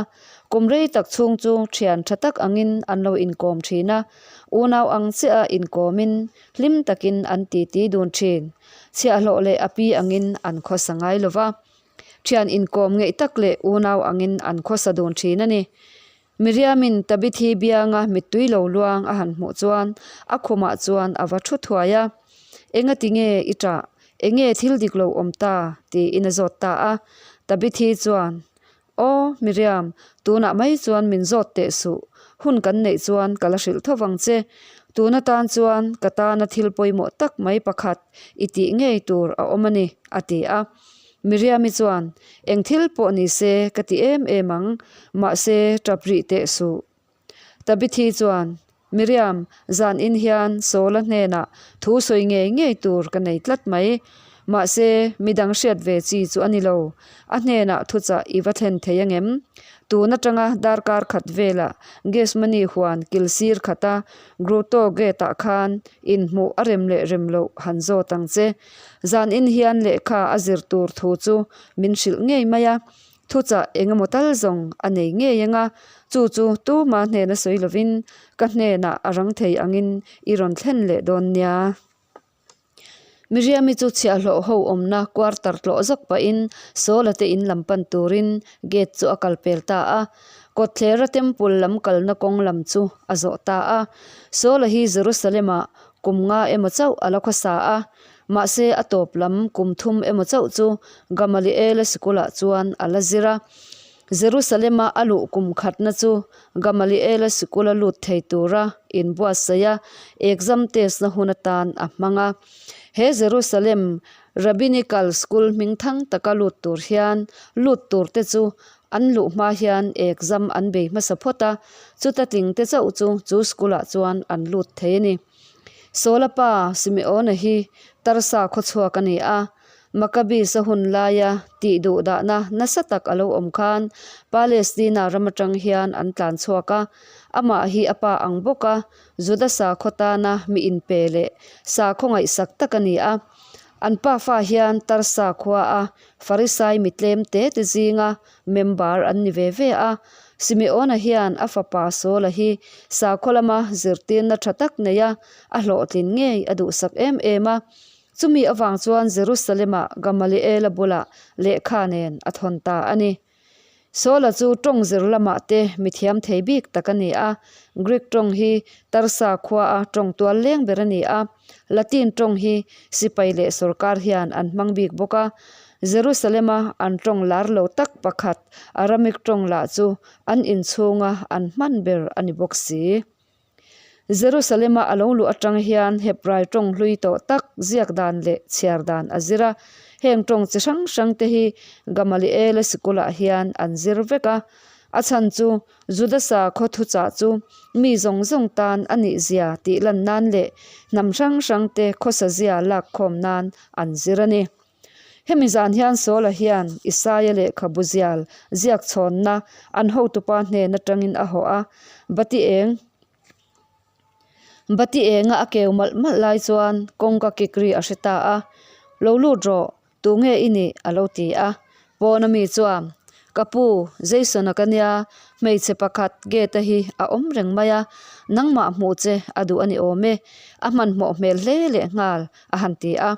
kum rei tak chhung chu thian tha tak angin an lo inkawm thin a, unau ang chiah a inkawmin hlim takin an titi dun thin. Chhiahhlawh leh a pi angin an khawsa ngai lo va. Thian inkawm ngeih tak leh unau angin an khawsa dun thin a ni. Miriamin Tabithi bianga mittui lo luang a han hmuh chuan a khumah chuan a va thu thuai a, Enga ti nge i ṭah? Enge thil dik lo awm ta? tiin a zawt ta a. Tabithi chuan, Aw, Miriam, tunah mai chuan min zawt teh suh. Hun kan neih chuan ka la hrilh tho vang che. Tun atan chuan ka tana thil pawimawh tak mai pakhat i tih ngei tur a awm a ni, a ti a. Miriami chuan, Eng thil pawh ni se ka ti em em ang, mahse tap rih teh suh. Tabithi chuan, Miriam, zan in hian Saula hnenah thu sawi ngei ngei tur ka nei tlat mai. Mahse, midang hriat ve chi chu a ni lo. A hnenah thuchah i va thlen thei angem? Tun atanga darkar khat velah Gethsemane huan kil sir khata Grotto Gate-ah khan inhmuh a rem leh rem loh han zawt ang che. Zan in hian lehkha a zir tur thu chu min hrilh ngei mai a, thuchah eng emaw tal zawng a nei ngei ang a, chu chu tuma hnena sawi lovin ka hnenah a rang thei angin i rawn thlen leh dawn nia. Miriami chu chhiahhlawh ho awmna quarter tlawh zawk pahin Sawla te in lam pan turin gate chu a kal pel ta a, kawtthlera temple lam kalna kawng lam chu a zawh ta a. Sawla hi Jerusalem-ah Kum nga emaw chauh a la khawsa a, mahse a tawp lam kum thum emaw chauh chu Gamaliela sikulah chuan a la zir a. Jerusalema a luh kum khatna chu Gamaliela sikula lut thei tura inbuatsaih a, exam test na hun atan a hmang a. He Jerusalem Rabbinical School hming thang taka lut tur hian lut turte chu An luh hma hian exam an bei hmasa phawt a, chuta tling te chauh chu chu school ah chuan an lut thei a ni. Sawla pa Simeona hi Tarsa khawchhuak a ni a, Maccabees a hun laia tih duh dahna nasa tak a lo awm khan Palestina ram atang hian an tlan chhuak a, amah hi a pa ang bawk a, Juda sakhaw tana mi inpe leh sakhaw ngaihsak tak a ni a. An pafa hian Tarsa khua a Farisai mi tlem te te zinga member an ni ve ve a. Simeona hian a fapa Saula hi sakhaw lama zirtirna tha tak nei a, a hlawhtlin ngei a duhsak em em a. Chumi avang chuan Jerusalem-ah Gamaliela bulah lehkha nen a thawn ta a ni. Saula chu tawng zir lamah te mi thiam thei bik tak a ni a. Greek tawng hi Tarsa khuaa tawng tual leng ber a ni a. Latin tawng hi sipai leh sorkar hian an hmang bik bawk a. Jerusalem-a an tawng lar lo tak pakhat Aramaic tawng lah chu an inchhunga an hman ber a ni bawk si. Jerusalem-a a lo luh atang hian Hebrai tawng hlui tawh tak ziak dan leh chhiar dan a zir a. Heng tawng chi hrang hrang te hi Gamaliel-a sikulah hian an zir vek a. A chhan chu Juda sakhaw thuchah chu mi zawng zawng tan a nih zia tih lan nan leh hnam hrang hrang te khawsa zia lak khawm nan an zir a ni. Hemi zan hian Saula hian Isaia lehkhabu zial ziak chhawnna an hotupa hnen atangin a hawh a, Bati eng Bati enga a keu malh malh lai chuan kawngka kik ri a hre ta a, Lo lut rawh, tunge i nih? a lo ti a. Pawna mi chuan, Ka pu, Jason-a ka nia, hmeichhe pakhat gate-a hi a awm reng mai a, nangmah hmuh che a duh a ni awm e, a hmanhmawh hmel hle lehnghal, a han ti a.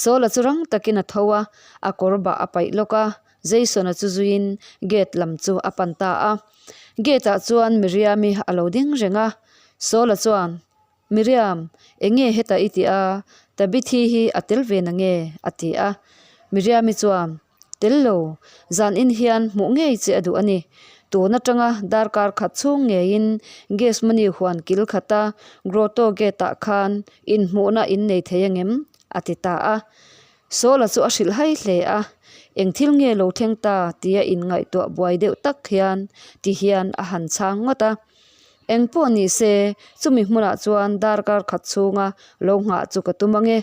Sawla chu rang takin a tho a, a kawr bah a paih lawk a, Jason-a chu zuiin gate lam chu a pan ta a. Gate ah chuan Miriam-i a lo ding reng a, Sawla chuan, Miriam, eng nge hetah i tih a? Tabithi hi a tel ve na nge? a ti a. Miriam-i chuan, Tel lo, zan in hian hmuh ngei che a duh a ni. Tun atanga darkar khat chhung ngeiin Gethsemane huan kil khata Grotto gate ah khan inhmuhna in nei thei angem? a ti ta a. Saula chu a hrilh hai hle a, Eng thil nge lo thleng ta? tia inngaihtuah buai deuh tak hian ti hian a han chhang ngawt a. Eng pawh ni se, chumi hmunah chuan darkar khat chhunga lo nghah chu ka tum ange.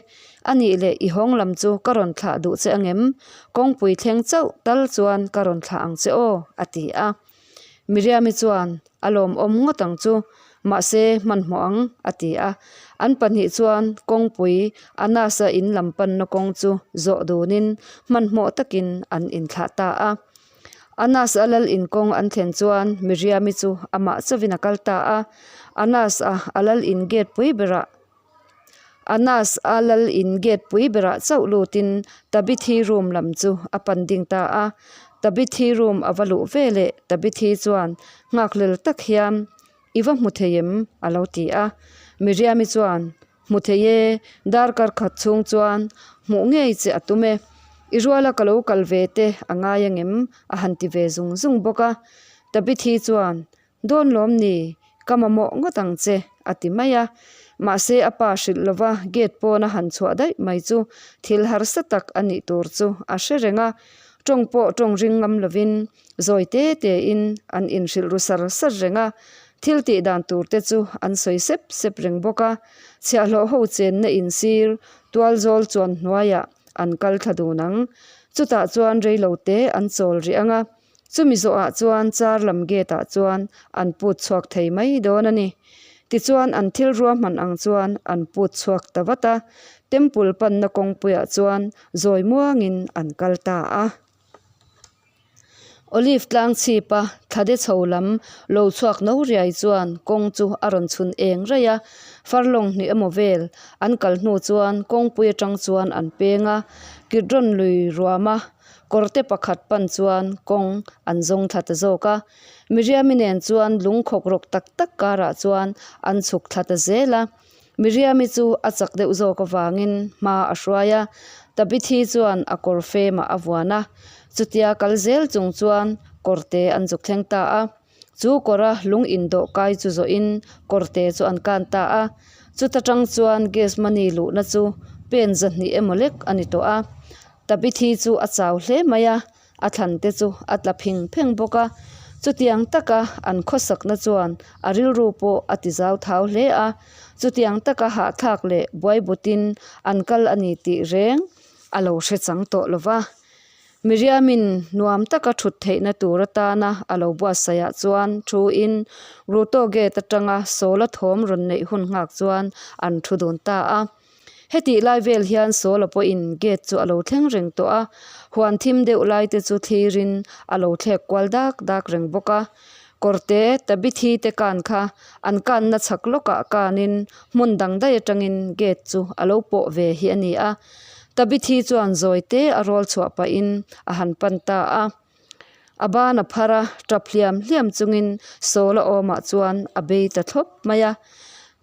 A nih leh i hawng lam chu ka rawn thlah duh che angem? Kawngpui thleng chauh tal chuan ka rawn thlah ang che aw, a ti a. Miriami chuan, A lawmawm ngawt ang chu, mahse hmanhmawh ang, a ti a. An pahnih chuan kawngpui Anasa in lam panna kawng chu zawh dunin hmanhmawh takin an inthlah ta a. Anas-a lal inkawng an thlen chuan Miriami chu amah chauhin a kal ta a. Anas-a a lal in gate pui berah Anas-a lal in gate pui berah chauh lutin Tabithi room lam chu a pan ding ta a. Tabithi room a va luh ve leh Tabithi chuan nghakhlel tak hian I va hmu thei em? a lo ti a. Miriami chuan Hmu thei e, darkar khat chhung chuan hmuh ngei che a tum e. I ruala ka lo kal ve te a ngai angem? a han ti ve zung zung bawk a. Tabithi chuan, Dawn lawm ni, ka mamawh ngawt ang che, a ti mai a. Mahse a pa hrilh lova gate pawn a han chhuah daih mai chu thil harsa tak a nih tur chu a hre reng a. Tawng pawh tawng ring ngam lovin Zawi te tein an inhrilh ru sar sar reng a, thil tih dan tur te chu an sawi sep sep reng bawk a. Chhiahhlawh ho chenna insir tual zawl chuan hnuaiah an kal thla dun ang. Chutah chuan reilo te an chawl rih ang a, chumi zawhah chuan char lam gate ah chuan an put chhuak thei mai dawn a ni. Tichuan an thil ruahman ang chuan an put chhuak ta vat a, temple panna kawngpuiah chuan zawi muangin an kal ta a. Olive tlang chhipa thlade chho lam lo chhuak no riai chuan kawng chu a rawn chhun eng raih a, farlawng hnih emaw vel an kal hnu chuan kawngpui atang chuan an peng a, Kidron lui ruama kawrte pakhat pan chuan kawng an zawng thla ta zawk a, Miriami nen chuan lung khawk rawk tak tak karah chuan an chhuk thla ta zel a. Miriami chu a chak deuh zawk avangin hma a hruai a, Tabithi chuan a kawr femah a vuan a. Chutia kal zel chung chuan kawrte an zuk thleng ta a. Chu kawra lung indawh kai chu zawhin kawrte chu an kan ta a. Chuta tang chuan Gethsemane luhna chu pen zahnih emaw lek a ni tawh a. Tabithi chu a chau hle mai a. A thlan te chu a tla phing pheng bawk a, chutiang taka an khawsakna chuan a rilru pawh a ti zau thau hle a, chutiang taka hahthlak leh buaibutin an kal a ni tih reng a lo hre chang tawh lo va. Miriamin nuam taka thut theihna tur atana a lo buatsaihah chuan thuin Ruto gate atanga Sawla thawm rawn neih hun nghak chuan an thu dun ta a. Hetih lai vel hian Sawla pawhin gate chu a lo thleng reng tawh a, huan thim deuh lai te chu thlirin a lo thlek kual dak dak reng bawk a. Kawrte Tabithi te kan kha an kanna chhak lawkah kanin hmun dang daih atangin gate chu a lo pawh ve hi a ni a. Tabithi chuan zawi te a rawl chhuah pahin a han pan ta a. A ban a phar a, tap hliam hliam chungin Sawla awmah chuan a bei ta thlawp mai a.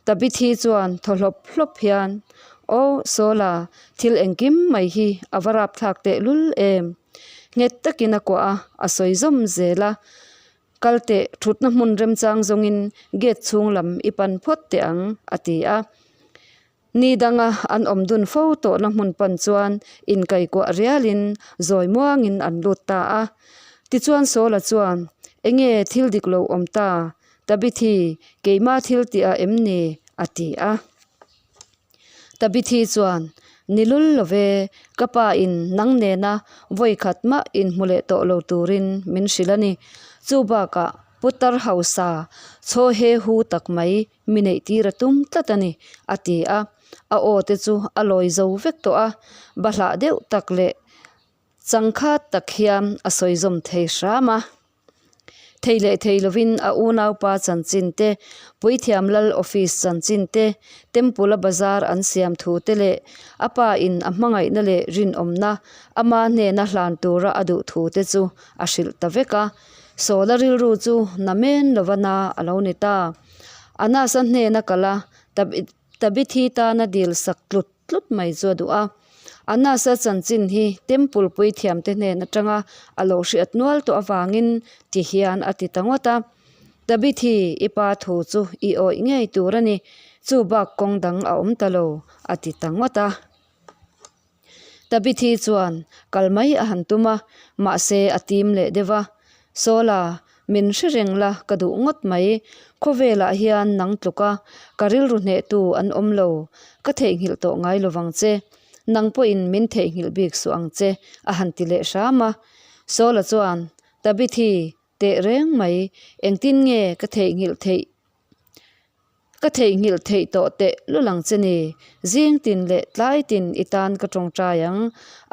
Tabithi chuan thaw hlawp hlawp hian, Aw Sawla, thil engkim mai hi a va rapthlak teh lul em? Nghet takin a kuah a, a sawi zawm zel a. Kal teh, thutna hmun remchang zawngin gate chhung lam i pan phawt teh ang, a ti a. Ni danga an awm dun fo tawhna hmun pan chuan inkaikuah rialin zawi muangin an lut ta a. Tichuan Sawla chuan, Enge thil dik lo awm ta? Tabithi, keima thil tih ah em ni? a ti a. Tabithi chuan, Ni lul lo ve, ka pa in nang nena vawi khat mah inhmu leh tawh lo turin min hrilh a ni. Chu bakah Putar hausa chaw he hu tak mai Mi neih tir a tum tlat a ni, a ti a. A aw te chu a lawi zo vek tawh a, bahlah deuh tak leh changkhat tak hian a sawi zawm thei hram a. Thei leh thei lovin a unaupa chanchin te, Puithiam Lal office chanchin te, Temple a bazar an siam thu te leh a pa in a hmangaihna leh rinawmna ama hnena hlan tura a duh thu te chu a hrilh ta vek a. Sawla rilru chu na men lova na a lo ni ta. Anasa hnena kal a, Tabithi tana dil sak tlut tlut mai chu a duh a. Anasa chanchin hi Temple puithiamte hnen atanga a lo hriat nual tawh avangin ti hian a ti ta ngawt a. Tabithi, i pa thu chu i awih ngei tur a ni, chu bak kawng dang a awm ta lo, a ti ta ngawt a. Tabithi chuan kal mai a han tum a, mahse a tim leh deuh a. Sawla, min hre reng la ka duh ngawt mai, khawvelah hian nang tluk a, ka rilru hnehtu an awm lo, ka theihnghilh tawh ngai lovang che, nang pawhin min theihnghilh bik suh ang che, a han ti leh hram a. Sawla chuan, Tabithi, teh reng mai, engtin nge ka theihnghilh theih? Ka theihnghilh theih tawh teh lul ang che ni. Zing tin leh tlai tin i tan ka tawngtai ang.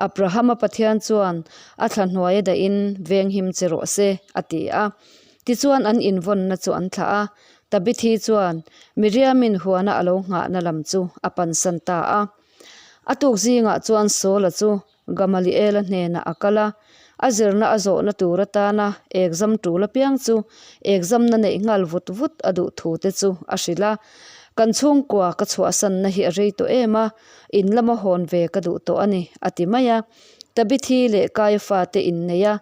Abrahama Pathian chuan a thla hnuai a dahin venghim che rawh se, a ti a. Tichuan an invawnna chu an thlah a. Tabithi chuan Miriamin huana a lo nghahna lam chu a pansan ta a. A tuk zingah chuan Saula chu Gamaliela hnenah a kal a, a zirna a zawhna tur atana exam tul apiang chu examna neih nghal vut vut a duh thu te chu a hrilh a. Kan chhungkua ka chhuahsanna hi a rei tawh em a, in lama hawn ve ka duh tawh a ni, a ti mai a. Tabithi leh Kaiafa te inneih a,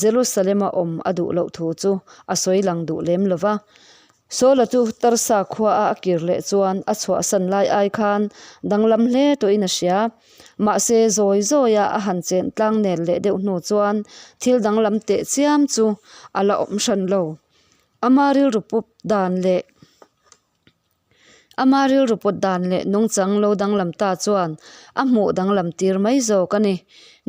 Jerusalem-a awm a duh loh thu chu a sawi lang duh lem lo va. Saula chu Tarsa khuaa a kir leh chuan a chhuahsan lai ai khan danglam hle tawhin a hria. Mahse, zawi zawia a han chen tlang nel leh deuh hnu chuan thil danglam teh chiam chu a la awm hran lo. Ama rilru pup dan leh Ama rilru put dan leh nungchang lo danglam ta chuan a hmuh danglam tir mai zawk a ni.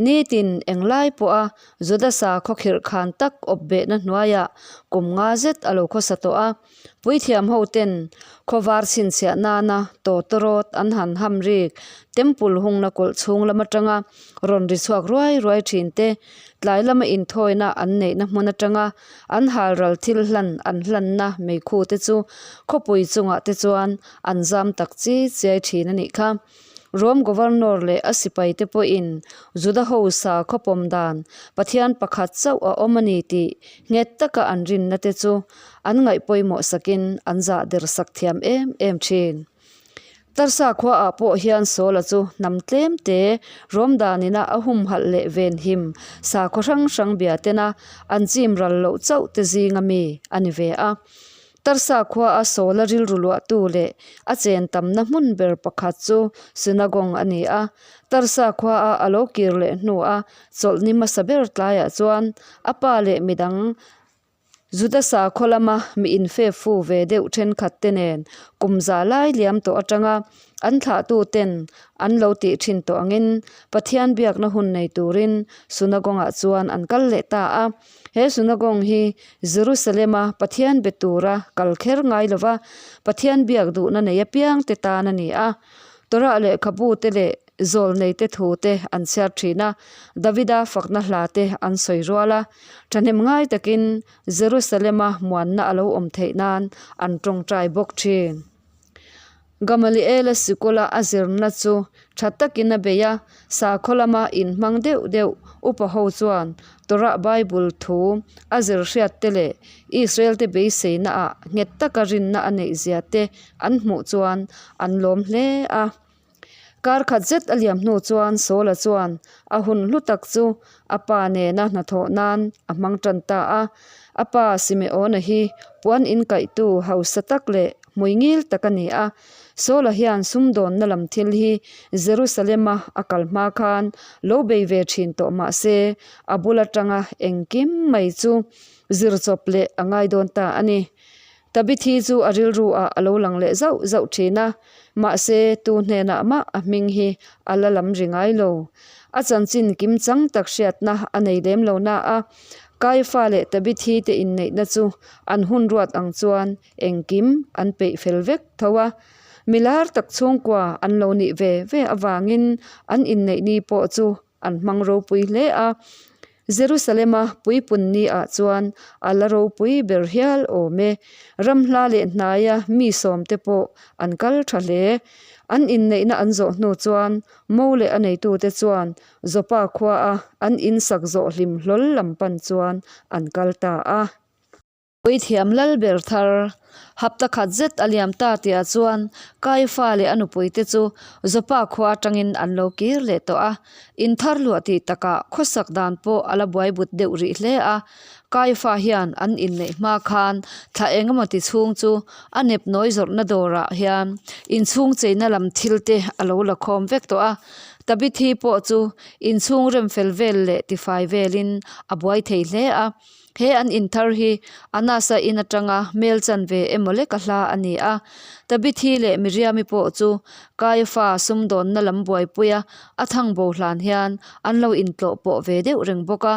Nitin englai pawha Juda sakhaw khirh khan tak awp behna hnuaiah kum nga zet a lo khawsa tawh a. Puithiam ho ten khawvar chhinchhiah nana tawtawrawt an han ham rik temple hungna kawlh chhung lam atanga rawn ri chhuak ruai ruai thin te, tlai lama inthawina an neihna hmun atanga an halral thil hlan an hlanna meikhu te chu khawpui chungah te chuan an zam tak chi chiai thin a nih kha. Rome Governor leh a sipai te pawhin Juda ho sakhaw pawm dan Pathian pakhat chauh a awm a ni tih nghet taka an rinna te chu an ngaih pawimawh sakin an zah der sak thiam em em thin. Tarsa khuaah pawh hian Saula chu hnam tlem te Rome danina a humhalh leh venhim sakhaw hrang hrang bia tena an chim ral loh chauh te zinga mi a ni ve a. Tarsa khuaa Saula rilru luahtu leh a chen tamna hmun ber pakhat chu Synagogue a ni a. Tarsa khuaa a lo kir leh hnua chawlhni hmasa ber tlaiah chuan a pa leh midang Juda sakhaw lama mi infefu ve deuh thenkhat te nen kum za lai liam tawh atanga an thlahtu ten an lo tih thin tawh angin Pathian biakna hun nei turin Synagogue-ah chuan an kal leh ta a. He synagogue hi Jerusalem-a Pathian be tura kal kher ngai lova Pathian biak duhna nei apiang te tan a ni a. Torah lehkhabu te leh zawlnei te thu te an chhiar thin a, Davida fakna hla te an sawi rual a. Thahnem ngai takin Jerusalem-a muanna a lo awm theih nan an tawngtai bawk thin. Gamaliela sikula a zirna chu tha takin a bei a, sakhaw lama inhmang deuh deuh upa ho chuan Torah Bible thu a zir hriat te leh Israel te beiseina ah nghet taka rinna a neih zia te an hmuh chuan an lawm hle a. Kar khat zet a liam hnu chuan Saula chuan a hun hlu tak chu a pa nena hnathawh nan a hmang tan ta a. A pa Simeona hi puan inkaihtu hausa tak leh hmui ngil tak a ni a. Saula hian sumdawnna lam thil hi Jerusalema a kal hma khan lo bei ve thin tawh mah se a bul atanga engkim mai chu zir chawp leh a ngai dawn ta a ni. Tabithi chu a rilru ah a lo lang leh zauh zauh thin a, mahse tu hnenah mah a hming hi a la lam ri ngai lo. A chanchin kim chang tak hriatna a nei lem lo na a, Kaifa leh Tabithi te inneihna chu an hun ruat ang chuan engkim an peih fel vek tho a. Milar tak chhungkua an lo nih ve ve avangin an inneih ni pawh chu an hmang ropui hle a. Jerusalema puipun ni ah chuan a la ropui ber hial awm e. Ram hla leh hnaia mi sawmte pawh an kal tha hle. An inneihna an zawh hnu chuan Mo leh a neitute chuan Joppa khuaa an insak zawh hlim hlawl lam pan chuan an kal ta a. Puithiam lal ber thar, hapta khat zet a liam ta tihah chuan Kaifa leh a nupuite chu Joppa khua atangin an lo kir leh tawh a. In thar luah tih takah khawsak dan pawh a la buai but deuh rih hle a. Kaifa hian an inneih hma khan thla engemaw ti chhung chu a nepnawi zawrhna dawrah hian inchhung cheina lam thil te a lo la khawm vek tawh a. Tabithi pawh chu inchhung remfel vel leh tifai velin a buai thei hle a. He an in thar hi Anasa in atanga hmel chanve emaw lek a hla a ni a. Tabithi leh Miriami pawh chu Kaiafa sumdawnna lam buaipuia a thang bo hlan hian an lo intlawh pawh ve deuh reng bawk a.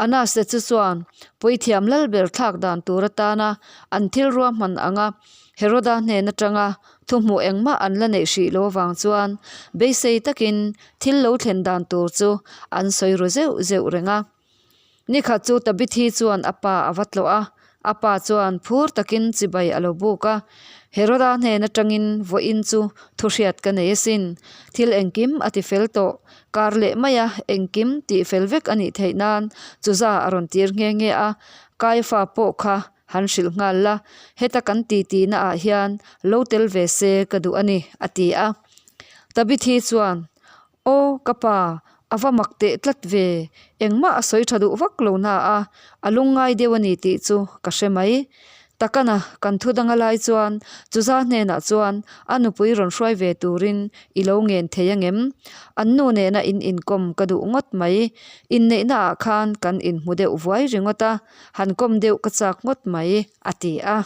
Anasa chu chuan puithiam lal ber thlak dan tur atana an thil ruahman anga Heroda hnen atanga thuhmuh engmah an la neih hrih lo avang chuan beisei takin thil lo thlen dan tur chu an sawi ru zeuh zeuh reng a. Nikhat chu Tabithi chuan a pa a va tlawh a, a pa chuan phur takin chibai a lo buk a. Heroda hnen atangin vawiin chu thu hriat ka nei asin, thil engkim a ti fel tawh, kar leh mai a, engkim tih fel vek a nih theih nan chuza a rawn tir nghe nghe a, Kaifa pawh kha han hrilh nghal la, heta kan titi naah hian lo tel ve se ka duh a ni, a ti a. Tabithi chuan Aw ka pa, a va mak teh tlat ve, engmah a sawi tha duh vak lo na a, a lungngai deuh a ni tih chu ka hre mai. Takana kan thu danga lai chuan Chuza hnenah chuan a nupui rawn hruai ve turin i lo ngen thei angem? An nu nena in inkawm ka duh ngawt mai. Inneihna ah khan kan inhmu deuh vuai ringawt a, han kawm deuh ka chak ngawt mai, a ti a.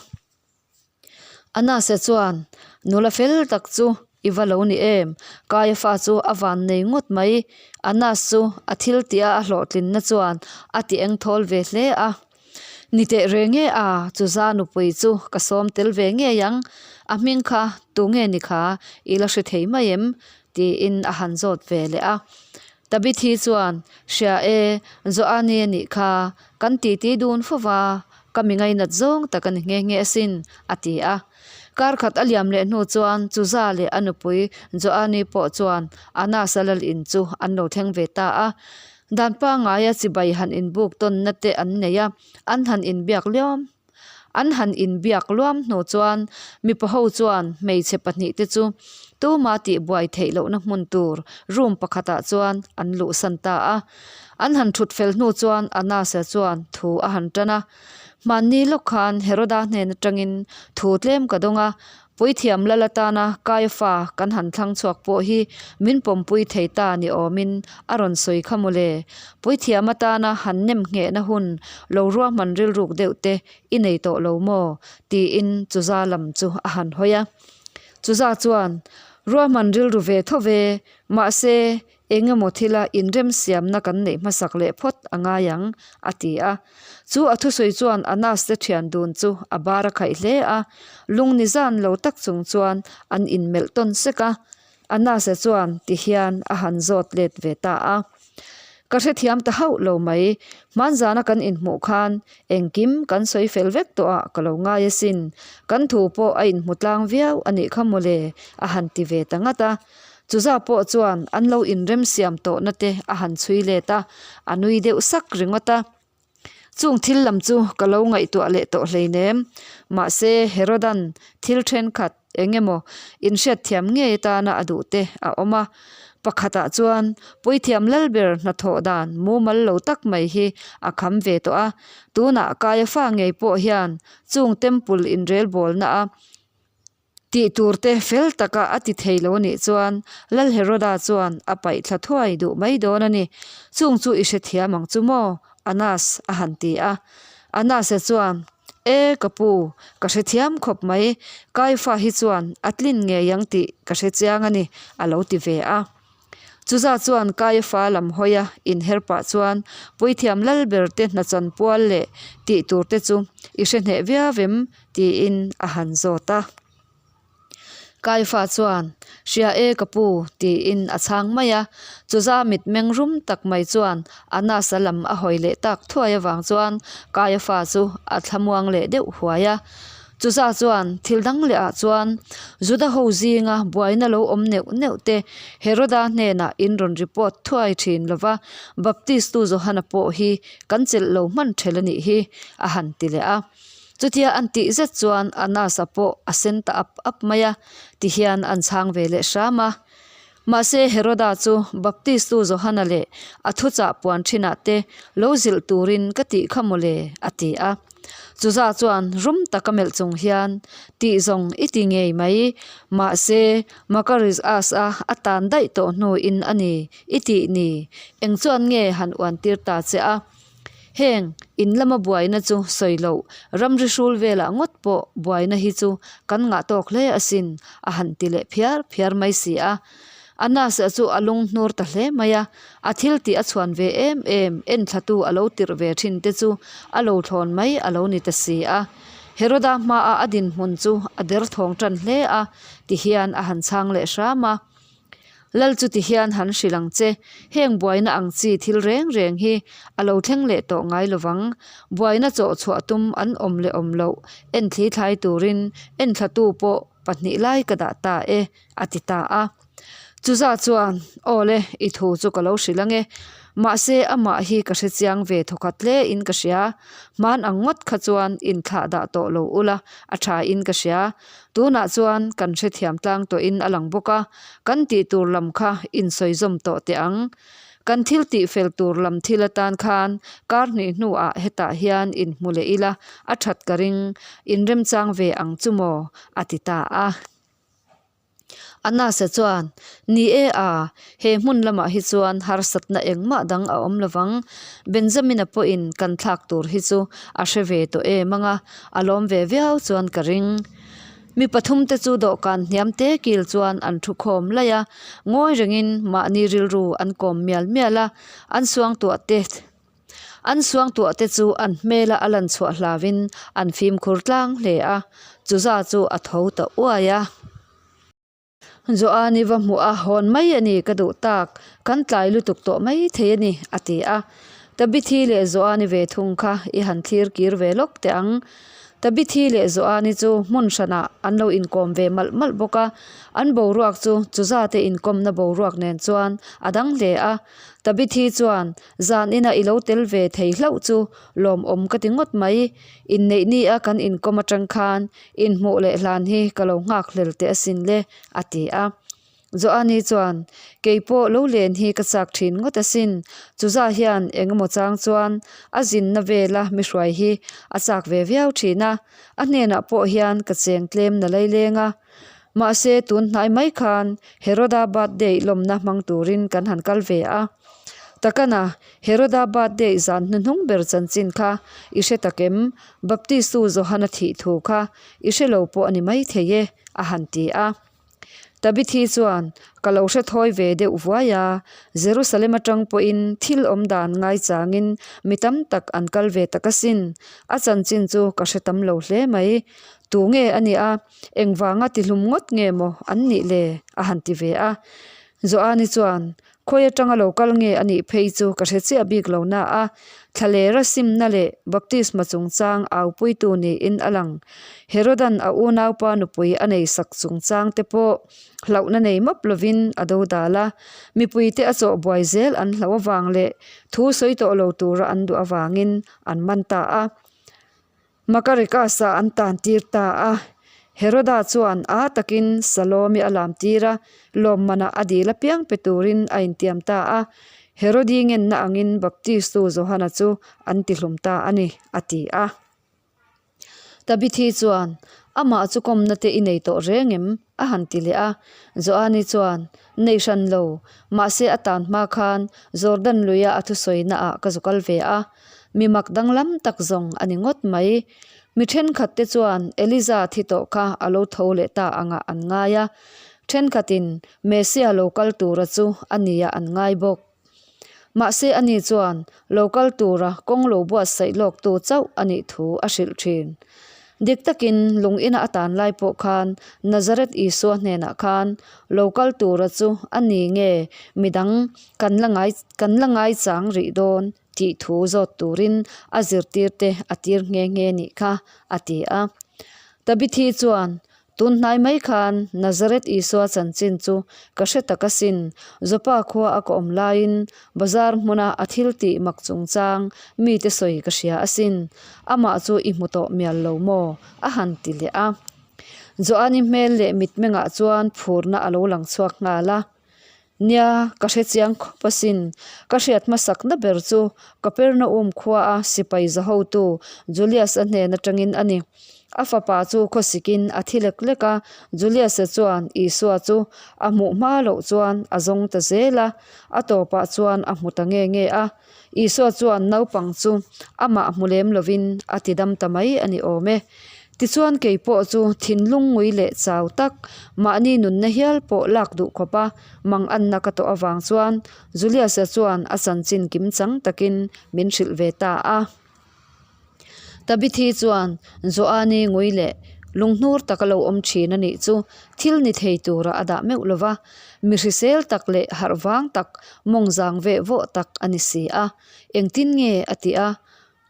Anase chuan, Nula fel tak chu i va lo ni em? Kaiafa chu a van nei ngawt mai. Anas chu a thil tih a a hlawhtlinna chuan a ti eng thawl ve hle a. Ni teh reng e a, chuza nupui chu ka sawm tel ve ngei ang. A hming kha tu nge ni kha i la hre thei mai em? tiin a han zawt ve leh a. Tabithi chuan, Hria e, Joani a nih kha, kan titi dun fo va, Ka mi ngainat zawng tak a ni nghe nghe asin, a ti a. Kar khat a liam leh hnu chuan Chuza leh a nupui Joani pawh chuan Anasa lal in chu an lo thleng ve ta a. Dan pangaia chibai han inbuk tawnna te an nei a, an han inbiak liam an han inbiak luam hnu chuan mipa ho chuan hmeichhe pahnihte chu tuma tihbuai theih lohna hmun tur room pakhatah chuan an luhsan ta a. An han thut fel hnu chuan Anasa chuan thu a han tan a. Hmanni lawk khan Heroda hnen atangin thu tlem ka dawng a, puithiam lal atana Kaiafa kan han thlang chhuak pawh hi min pawmpui thei ta ni awmin a rawn sawi kha mawle. Puithiam atana han nem nghehna hun lo ruahman rilruk deuh te i nei tawh lo maw? tiin Chuza lam chu a han hawi a. Chuza chuan, Ruahman rilru ve tho ve, mahse Eng emaw thila inremsiamna kan neih hmasak leh phawt a ngai ang, a ti a. Chu a thusawi chuan Anas te thian dun chu a bar a khaih hle a, lung ni zan lo tak chung chuan an inmelh tawn sek a. Anas-a chuan ti hian a han zawt let ve ta a. Ka hrethiam ta hauh lo mai, hmanzana kan inhmuh khan engkim kan sawi fel vek tawh ah ka lo ngai asin, kan thu pawh a inhmu tlang viau a nih kha mawle, a han ti ve ta ngat a. Chuza pawh chuan an lo inremsiam tawhna te a han chhui let a, a nui deuh sak ringawt a. Chung thil lam chu ka lo ngaihtuah leh tawh hleinem. Mahse, Herodan thil thenkhat eng emaw inhriatthiam ngei atana a duh te a awm a. Pakhatah chuan puithiam lalber hnathawh dan mumal lo tak mai hi a kham ve tawh a. Tunah Kaiafa ngei pawh hian chung temple inrelbawlna a Tih tur te fel taka a ti thei lo anih chuan Lal Heroda chuan a paih thla thuai duh mai dawn a ni. Chung chu i hrethiam ang chu maw? Anas a han ti a. Anasa chuan, E ka pu, ka hrethiam khawp mai. Kaifa hi chuan a tlin ngei ang tih ka hrechiang a ni, a lo ti ve a. Chuza chuan Kaifa lam hawia inher pah chuan puithiam lal ber te hnachan pual leh tih tur te chu i hre hneh viau em? tiin a han zawt a. Kaifa chuan, Hria e ka pu, tiin a chhang mai a. Chuza mitmeng rum tak mai chuan Anasa lam a hawi leh tak thuai avang chuan Kaifa chu a thlamuang leh deuh huai a. Chuza chuan thil dang leh ah chuan Juda ho zinga buaina lo awm neuh neuh te Heroda hnenah in rawn report thuai thin lova, Baptistu Johana pawh hi kan chelh lo hman thelh a nih hi, a han ti leh a. Chutia an tih zet chuan Annas-a pawh a sen ta ap ap mai a, tihian an chhang ve leh hram a. Mahse Heroda chu Baptistu Johana leh a thuchah puan thinah te lo zilh turin ka tih kha mawle, a ti a. Chuza chuan rum taka melh chung hian, Tih zawng i ti ngei mai, mahse Makarios-a a tan daih tawh hnuin a ni i tih ni, eng chuan nge han uan tir ta che a? Heng in lama buaina chu sawi loh, ramri hrul velah ngawt pawh buaina hi chu kan ngah tawk hle asin, a han ti leh phiar phiar mai si a. Anasa chu a lung hnur ta hle mai a, a thil tih a chhuan ve em em, enthlatu a lo tirh ve thin te chu a lo thlawn mai a lo ni ta si a. Heroda hmaah a dinhmun chu a derthawng tan hle a, tihian a han chhang leh hram a. Lal chu ti hian han hrilh ang che, heng buaina ang chi thil reng reng hi a lo thleng leh tawh ngai lovang. Buaina chawh chhuah tum an awm leh awm loh enthli thlai turin enthlatu pawh pahnih lai ka dah ta e, a ti ta a. Chuza chuan, Aw le, i thu chu ka lo hrilh ang e. Mahse amah hi ka hre chiang ve thawkhat hle in ka hria. Hman ang ngawt kha chuan inthlah dah tawh lo ula a tha in ka hria. Tunah chuan kan hrethiam tlang tawhin a lang bawk a, kan tih tur lam kha insawizawm tawh teh ang. Kan thil tih fel tur lam thil atan khan kar hnih hnuah hetah hian inhmu leh ila a that ka ring, inremchang ve ang chu maw? a ti ta a. Anasa chuan, Ni e a, he hmun lamah hi chuan harsatna engmah dang a awm lovang. Benjamina pawhin kan thlak tur hi chu a hre ve tawh em ang a, a lawm ve viau chuan ka ring. Mi pathumte chu dawhkan hniam te kil chuan an thu khawm laih a, ngawi rengin mahni rilru an kawm mial mial a, an suangtuah te An suangtuahte chu an hmela a lan chhuah hlauhin an fimkhur tlang hle a, chuza chu a tho ta uai a. Joani va hmuh a, hawn mai a ni ka duh tak, kan tlai lutuk tawh mai thei a ni, a ti a. Tabithi leh Joani ve thung kha i han thlir kir ve lawk teh ang. Tabithi leh Joani chu hmun hranah an lo inkawm ve malh malh bawk a, an boruak chu chuzate inkawmna boruak nen chuan a dang hle a. Tabithi chuan Zan ina i lo tel ve thei hlauh chu lawmawm ka ti ngawt mai. Inneih ni a kan inkawm atang khan inhmuh leh hlan hi ka lo nghak hlel teh asin le, a ti a. Joani chuan, Kei pawh lo len hi ka chak thin ngawt asin. Chuza hian eng emaw chang chuan a zinna vela mi hruai hi a chak ve viau thin a, a hnenah pawh hian ka cheng tlem na laileng a. Mahse tun hnai mai khan Heroda birthday lawmna hmang turin kan han kal ve a. Takana, Heroda birthday zan hnuhnung ber chanchin kha i hre tak em? Baptistu Johana thih thu kha i hre lo pawh a ni mai thei e, a han ti a. Tabithi chuan, Ka lo hre thawi ve deuh vuai a, Jerusalem atang pawhin thil awm dan ngaichangin mi tam tak an kal ve tak asin. A chanchin chu ka hre tam lo hle mai. Tu nge a nih a, engvanga tihlum ngawt nge maw an nih le? a han ti ve a. Joani chuan, Khawi atanga lo kal nge a nih phei chu ka hre chiah bik lo na a, thlalera simna leh baptisma chungchang aupuitu niin a lang. Herodan a unaupa nupui a nei sak chungchang te pawh hlauhna nei map lovin a do dal a, mipuite a chawh buai zel an hlauh avang leh thu sawi tawh lo tura an duh avangin an man ta a. Makarikasa an tan tir ta a. Heroda chuan a takin Salome a lam tir a, lawmmanah a dil apiang pe turin a intiam ta a. Herodi ngenna angin Baptistu Johana chu an tihlum ta a ni, a ti a. Tabithi chuan, Amah chu kawmna te i nei tawh reng em? a han ti leh a. Johani chuan, Nei hran lo, mahse a tan hma khan Jordan luia a thusawina ah ka zu kal ve a. Mi mak danglam tak zawng a ni ngawt mai. Mi thenkhat te chuan Eliza thi tawh kha a lo tho leh ta angah an ngai a, thenkhatin Messia lo kal tura chu a nia an ngai bawk. Mahse ani chuan lo kal tura kawng lo buatsaih lawktu chauh a nih thu a hrilh thin. Dik takin lung ina a tan lai pawh khan Nazareth Isua hnenah khan lo kal tura chu a ni nge midang kan la ngai kan la ngaichang rih dawn tih thu zawt turin a zirtirte a tir nghe nghe nih kha a ti a. Tabithi chuan. Tun hnai mai khan Nazareth Isua chanchin chu ka hre tak asin. Joppa khua a ka awm laiin bazar hmuna a thil tih mak chungchang mite sawi ka hria asin. Amah chu i hmu tawh mial lo maw? a han ti leh a. Joani hmel leh mitmengah chuan phurna a lo lang chhuak nghal a. Nia, ka hre chiang khawp asin. Ka hriat hmasakna ber chu Kapernaum khuaa sipai zahotu Julius-a hnen atangin a ni. A fapa chu khawsikin a thi lek lek a, Julius-a chuan Isua chu a hmuh hma loh chuan a zawng ta zel a, a tawpah chuan a hmu ta nge nge a. Isua chuan naupang chu amah hmu lem lovin a ti dam ta mai a ni awm e. Tichuan kei pawh chu thinlung ngui leh chau tak, mahni nunna hial pawh lak duh khawpa manganna ka tawh avang chuan Julius-a chuan a chanchin kim chang takin min hrilh ve ta a. Tabithi chuan Joani ngui leh lunghnur taka lo awm thin a nih chu thil ni thei tura a dah meuh lo va, mi hrisel tak leh harh vang tak, mawng zang veh vawh tak a ni si a. Engtin nge a ti a,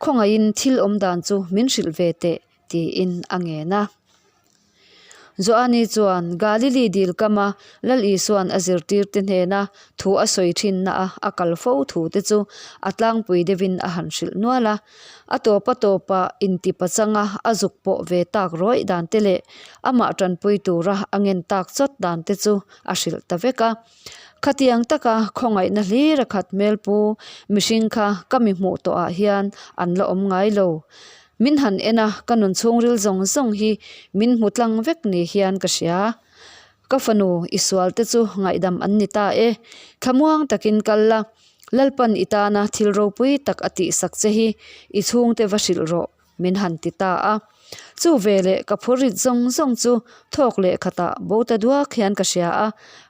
Khawngaihin thil awm dan chu min hrilh ve teh tiin a ngen a. Joani chuan Galili dil kama Lal Isua'n a zirtirte hnena thu a sawi thinna a a kal fo thu te chu a tlangpui deuhin a han hrilh nual a. A tawp a tawpa inti pachanga a zuk pawh ve tak rawih dan te leh amah tanpui tura a ngen tak chawt dan te chu a hrilh ta vek a. Khatiang taka khawngaihna hlir a khat hmel pu mihring kha ka mi hmuh tawhah hian an la awm ngai lo. Min han en a, ka nun chhungril zawng zawng hi min hmu tlang vek ni hian ka hria. Ka fanu i sual te chu ngaihdam an ni ta e. Thlamuang takin kal la, Lalpan i tana thil ropui tak a tihsak che hi i chhungte va hrilh rawh. Min han ti ta a. Chu veleh ka phurrit zawng zawng chu thawk leh khatah bo ta duak hian ka hria a,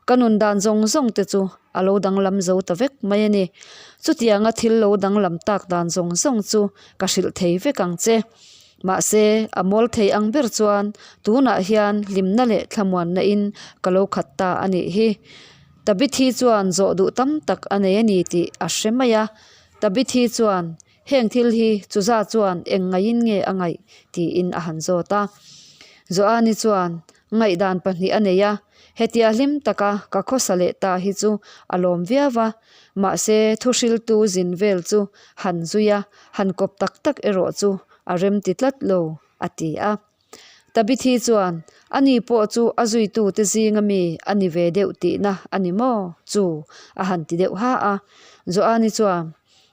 ka nun dan zawng zawng te chu a lo danglam zo ta vek mai a ni. Chutianga thil lo danglam tak dan zawng zawng chu ka hrilh thei vek ang che. Mahse, a mawl thei ang ber chuan tunah hian hlimna leh thlamuanna in ka lo khat ta a nih hi. Tabithi chuan zawh duh tam tak a nei a ni tih a hre mai a. Tabithi chuan Heng thil hi Chuza chuan eng ngaihin nge a ngaih? tiin a han zawt a. Joani chuan ngaihdan pahnih a nei a, Hetia hlim taka ka khawsa leh ta hi chu a lawm viau a, mahse thuhriltu zin vel chu han zui a, han kawp tak tak erawh chu a remti tlat lo, a ti a. Tabithi chuan, Ani pawh chu a zuitute zinga mi a ni ve deuh tihna a ni maw? Chu a han ti deuh ha a. Joani chuan,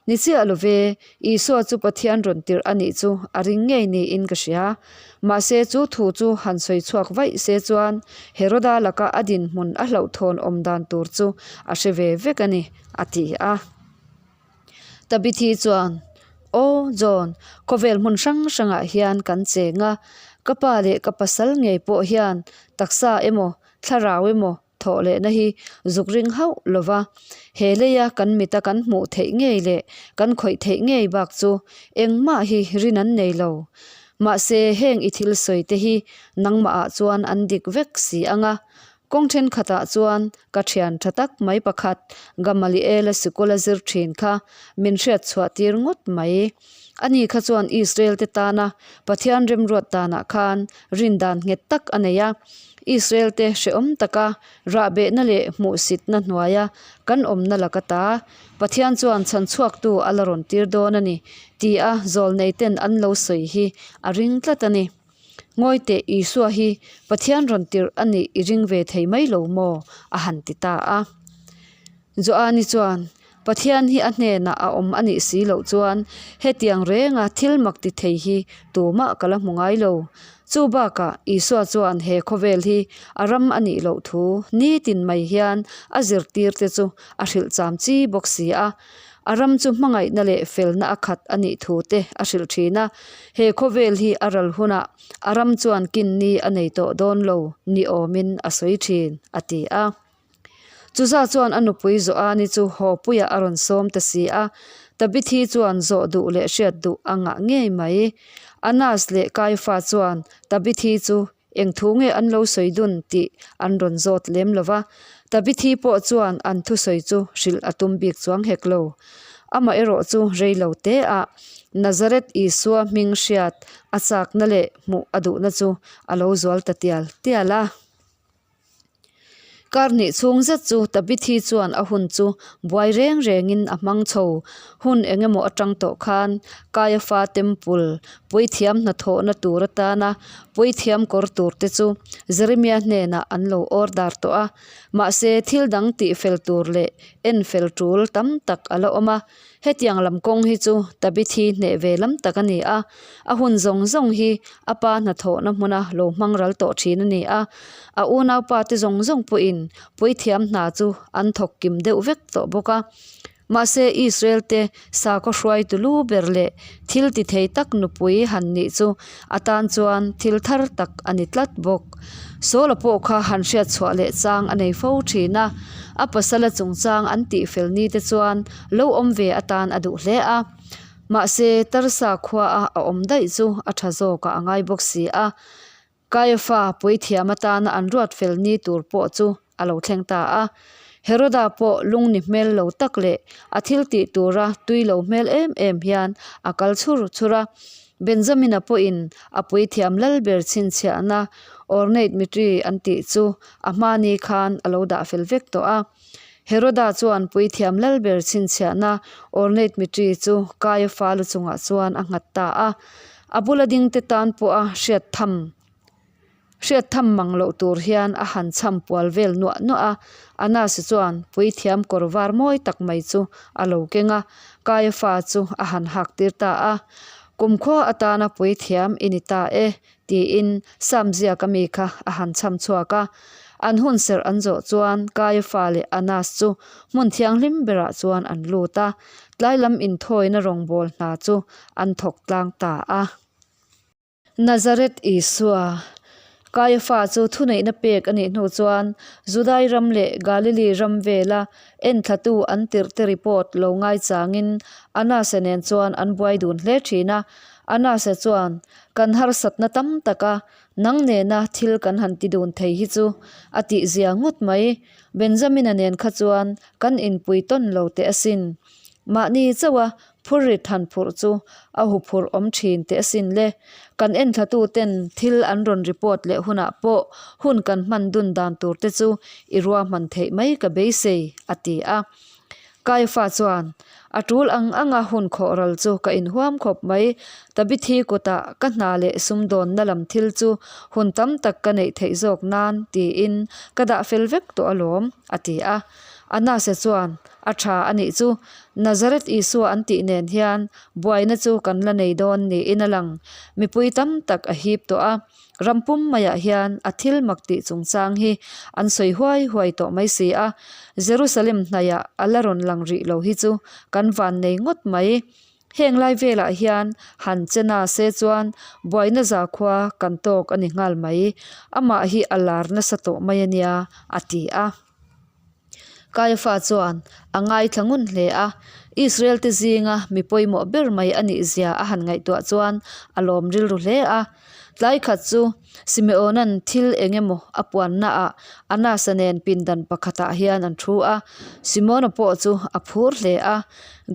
Ni chiah lo ve, Isua chu Pathian rawn tirh a nih chu a ring ngei niin ka hria. Mahse chu thu chu han sawi chhuak vaih se chuan Heroda laka a dinhmun a hlauhthawn awm dan tur chu a hre ve vek a ni, a ti a. Tabithi chuan, Aw, John, khawvel hmun hrang hrangah hian kan cheng a, ka pa leh ka pasal ngei pawh hian taksa emaw, thlarau emaw thawh lehna hi zuk ring hauh lo va, he leia kan mita kan hmuh theih ngei leh kan khawih theih ngei bak chu engmah hi rin an nei lo. Mahse, heng i thil sawi te hi nangmahah chuan an dik vek si ang a, Kawng thenkhatah chuan ka thian tha tak mai pakhat Gamaliela sikul a zir thin kha min hriat chhuah tir ngawt mai. Ani kha chuan Israel te tana Pathian remruat danah khan rin dan nghet tak a nei a. Israel te hrehawm taka rahbehna leh hmuhsitna hnuaia kan awmna laka ta Pathian chuan chhanchhuaktu a la rawn tir dawn a ni tia zawlneiten an lo sawi hi a ring tlat a ni. Ngawi teh, Isua hi Pathian rawn tirh a nih i ring ve thei mai lo maw? a han ti ta a. Joani chuan, Pathian hi a hnenah a awm a nih si loh chuan hetiang renga thil mak ti thei hi tumah ka la hmu ngai lo. Chu bakah Isua chuan he khawvel hi a ram a nih loh thu nitin mai hian a zirtirte chu a hrilh cham chi bawk si a. A ram chu hmangaihna leh felna a khat a nih thu te a hrilh thin a, he khawvel hi a ral hunah a ram chuan kinni a nei tawh dawn lo ni awmin a sawi thin, a ti a. Chuza chuan a nupui Joani chu haw puiah a rawn sawm ta si a, Tabithi chuan zawh duh leh hriat duh a ngah ngei mai. Anas leh Kaifa chuan Tabithi chu Eng thu nge an lo sawi dun tih an rawn zawt lem lo va, Tabithi pawh chuan an thusawi chu hrilh a tum bik chuang hek lo. Amaherawh chu rei lo te ah Nazareth Isua hming hriat a chakna leh hmuh a duhna chu a lo zual ta tial tial a. Kar hnih chhung zet chu Tabithi chuan a hun chu buai reng rengin a hmang chho. Hun eng emaw atang tawh khan Kaiafa Temple puithiam hnathawhna tur atana puithiam kawr tur te chu Jeremia hnenah an lo order tawh a. Mahse thil dang tih fel tur leh en fel tul tam tak a la awm a. Hetiang lam kawng hi chu Tabithi hneh ve lam tak a ni a, a hun zawng zawng hi a pa hnathawhna hmuna lo hmang ral tawh thin a ni a, a unaupa te zawng zawng pawhin puithiam hna chu an thawk kim deuh vek tawh bawk a. Mahse Israel te sakhaw hruaitu lu ber leh thil ti thei tak nupui han nih chu a tan chuan thil thar tak a ni tlat bawk. Sawla pawh kha han hriat chhuah leh chang a nei fo thin a, a pasala chungchang an tih fel ni te chuan lo awm ve atan a duh hle a. Mahse, Tarsa khua a a awm daih chu a tha zawkah a ngai bawk si a. Kaiafa puithiam atana an ruat fel ni tur pawh chu a lo thleng ta a. Heroda pawh lungni hmel lo tak leh a thil tih tura tui lo hmel em em hian a kal chhur chhur a. Benjamina pawhin a puithiam lal ber chhinchhiahna ornate mitre an tih chu a hmani khan a lo dah fel vek tawh a. Heroda chuan puithiam lal ber chhinchhiahna ornate mitre chu Kaiafa lu chungah chuan a nghat ta a. A bula dingte tan pawha hriat tham hriat tham mang loh tur hian a han chham pual vel nuah nuah a. Anasi chuan puithiam kawr var mawi tak mai chu a lo keng a, Kaiafa chu a han hak tir ta a. Kumkhua atana puithiam i ni ta e, tiin Sam ziaka mi kha a han chham chhuak a. An hun serh an zawh chuan Kaiafa leh Anas chu hmun thianghlim berah chuan an lut a, tlai lam inthawina rawngbâwl hna chu an thawk tlang ta a. Nazareth Isua, Kaiafa chu thuneihna pek a nih hnu chuan Judai ram leh Galili ram vela enthlatu an tirhte report lo ngaichangin Anase nen chuan an buai dun hle thin a. Anase chuan, Kan harsatna tam taka nang nena thil kan han ti dun thei hi chu a tihzia ngawt mai. Benjamina nen kha chuan kan inpui tawn lo teh asin. Mahni chauha Phurrit han phurh chu a huphurh awm thin teh asin le. Kan enthlatu ten thil an rawn report leh hunah pawh hun kan hman dun dan tur te chu i ruahman theih mai ka beisei, a ti a. Kaifa chuan, A tul ang anga hun khawh ral chu ka inhuam khawp mai. Tabithi kutah ka hna leh sumdawnna lam thil chu hun tam tak ka neih theih zawk nan tiin ka dah fel vek tawh alawm, a ti a. Anase chuan, A tha a nih chu. Nazareth Isua an tih nen hian buaina chu kan la nei dawn niin a lang. Mipui tam tak a hip tawh a, ram pum maiah hian a thil mak tih chungchang hi an sawi huai huai tawh mai si a. Jerusalem hnaiah a la rawn lang rih lo hi chu kan van nei ngawt mai. Heng lai velah hian han che na se chuan buaina zakhua kan tawk a ni nghal mai. Amah hi a lar nasa tawh mai a nia, a ti a. Kaiafa chuan a ngaithla ngun hle a, Israel te zinga mi pawimawh ber mai a nih zia a han ngaihtuah chuan a lawm rilru hle a. Tlai khat chu Simeona'n thil eng emaw a puannaah Anasa nen pindan pakhatah hian an thu a, Simona pawh chu a phur hle a.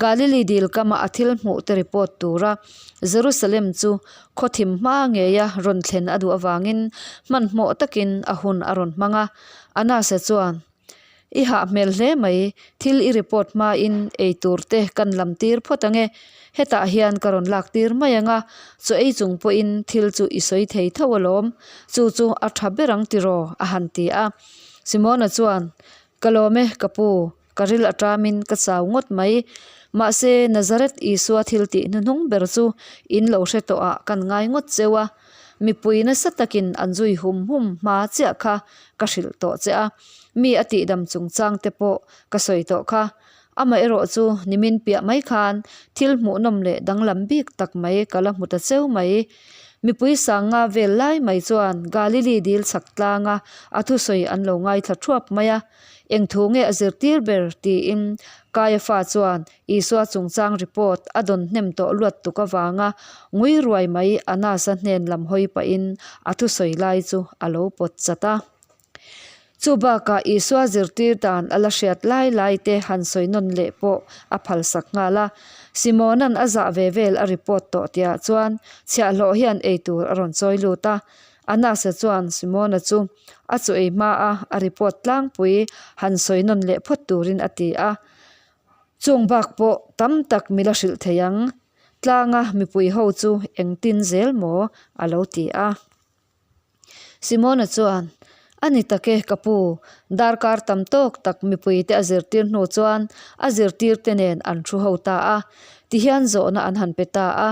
Galili dil kama a thil hmuh te report tura Jerusalem chu khaw thim hma ngeia rawn thlen a duh avangin hmanhmawh takin a hun a rawn hmang a. Anasa chuan, I hah hmel hle mai, thil i report hmain ei tur te kan lam tir phawt ang e, hetah hian ka rawn lak tir mai ang a, chaw ei chung pawhin thil chu i sawi thei tho alawm, chu chu a tha ber ang tiraw? a han ti a. Simona chuan, Ka lawm e, ka pu, ka ril a tamin ka chau ngawt mai, mahse Nazareth Isua thil tih hnuhnung ber chu in lo hre tawhah kan ngai ngawt cheu a, Mipui nasa takin an zui hum hum hma chiah kha ka hrilh tawh che a, mi a tihdam chungchang te pawh ka sawi tawh kha. Amaherawh chu nimin piah mai khan thil hmuhnawm leh danglam bik tak mai ka la hmu ta cheu mai. Mipui sanga vel lai mai chuan Galili dil chhak tlanga a thusawi an lo ngaithla thuap mai a, eng thu nge a zirtir ber tiin Kaiafa chuan Isua chungchang report a dawn hnem tawh luat tuk avanga ngui ruai mai Anasa hnen lam hawi pahin a thusawi lai chu a lo pawt chat a. Chu bakah Isua zirtir dan a la hriat lai lai te han sawi nawn leh pawh a phalsak nghal a. Simona'n a zah ve vel a report tawh tihah chuan chhiahhlawh hian eitur a rawn chawi lut a. Anasa chuan Simona chu a chaw ei hma a a report tlangpui han sawi nawn leh phawt turin a ti a. Chung bak pawh tam tak mi la hrilh thei ang. Tlanga mipui ho chu engtin zel maw a lo ti a. Simona chuan, A ni tak e, ka pu, darkar tam tawk tak mipuite a zirtir hnu chuan a zirtirte nen an thu ho ta a, tihian zawhna an han pe ta a.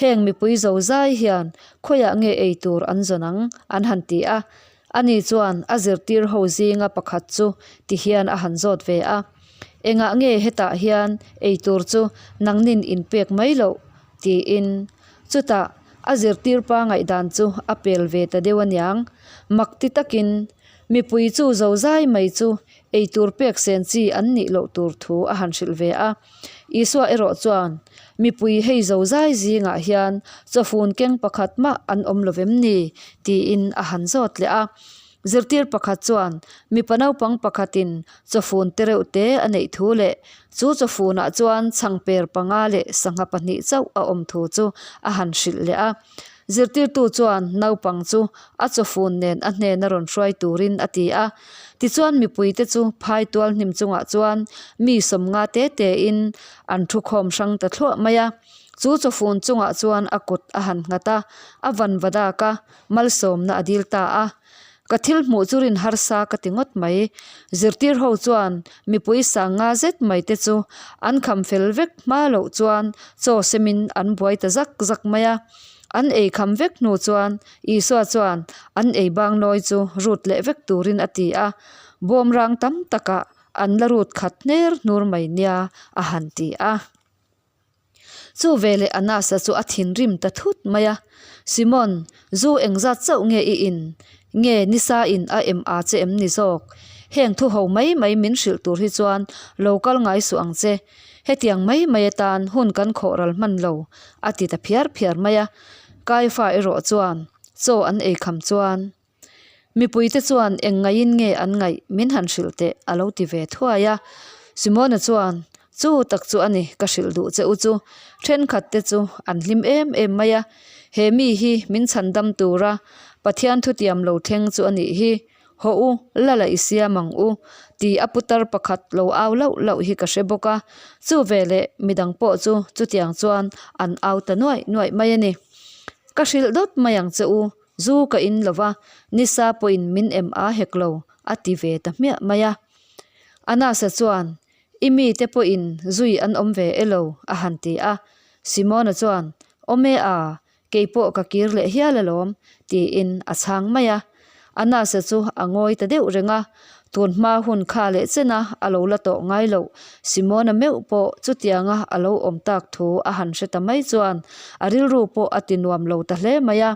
Heng mipui zo zai hian khawiah nge ei tur an zawn ang? an han ti a. Ani chuan a zirtir ho zinga pakhat chu tihian a han zawt ve a, Engah nge hetah hian ei tur chu nangnin inpek mai loh? tiin. Chutah a zirtir pa ngaihdan chu a pel ve ta deuh aniang. Mak ti takin mipui chu zozai mai chu eitur pek sen chi an nih loh tur thu a han hrilh ve a. Isua erawh chuan, Mipui hei zozai zingah hian chawfun keng pakhat mah an awm lo vem ni? tiin a han zawt leh a. Zirtir pakhat chuan mipa naupang pakhatin chawfun te reuh te a neih thu leh chu chawfunah chuan chhangper panga leh sangha pahnih chauh a awm thu chu a han hrilh leh a. Zirtirtu chuan naupang chu a chawfun nen a hnena rawn hruai turin a ti a. Tichuan mipuite chu phai tual hnim chungah chuan mi sawmnga te tein an thu khawm hrang ta thluah mai a. Chu chawfun chungah chuan a kut a han nghat a, a vanva dak a, malsawmna a dil ta a. Ka thil hmuh chu rin harsa ka ti ngawt mai. Zirtir ho chuan mipui sang nga zet mai te chu an kham fel vek hma loh chuan chaw semin an buai ta zak zak mai a. An ei kham vek hnu chuan Isua chuan an ei bang nawi chu rut leh vek turin a ti a. Bawmrang tam takah an la rut khat hner hnur mai nia a han ti a. Chu veleh Anasa chu a thinrim ta thut mai a, Simon, zu engzat chauh nge i in? Nge nisa in a em a che em ni zawk? Heng thu ho mai mai min hrilh tur hi chuan lo kal ngai suh ang che. Hetiang mai mai atan hun kan khawh ral hman lo, a ti ta phiar phiar mai a. Kaifa erawh chuan chaw an ei kham chuan. Mipuite chuan eng ngaihin nge an ngaih min han hrilh teh a lo ti ve thuai a. Simona chuan, Chu tak chu a ni, ka hrilh duh che u chu. Thenkhat te chu an hlim em em mai a, he mi hi min chhandam tura Pathian thutiam lo thleng chu a nih hi. Hawh u, lala i siam ang u, ti a putar pakhat lo au lauh lauh hi ka hre bawk a. Chu veleh midang pawh chu chutiang chuan an au ta nuaih nuaih mai a ni. Ka hrilh dawt mai ang che u, Zu ka in lo va, nisa pawhin min em a hek lo, a ti ve ta hmiah mai a. Anasa chuan, I mite pawhin zui an awm ve e lo, a han ti a. Simona chuan, Awm e a, kei pawh ka kir leh hial alawm, tiin a chhang mai a. Anasa chu a ngawi ta deuh reng a, tun hma hun kha leh chena a lo la tawh ngai loh. Simona meuh pawh chutianga a lo awm tak thu a han hre ta mai chuan a rilru pawh a ti nuam lo ta hle mai a.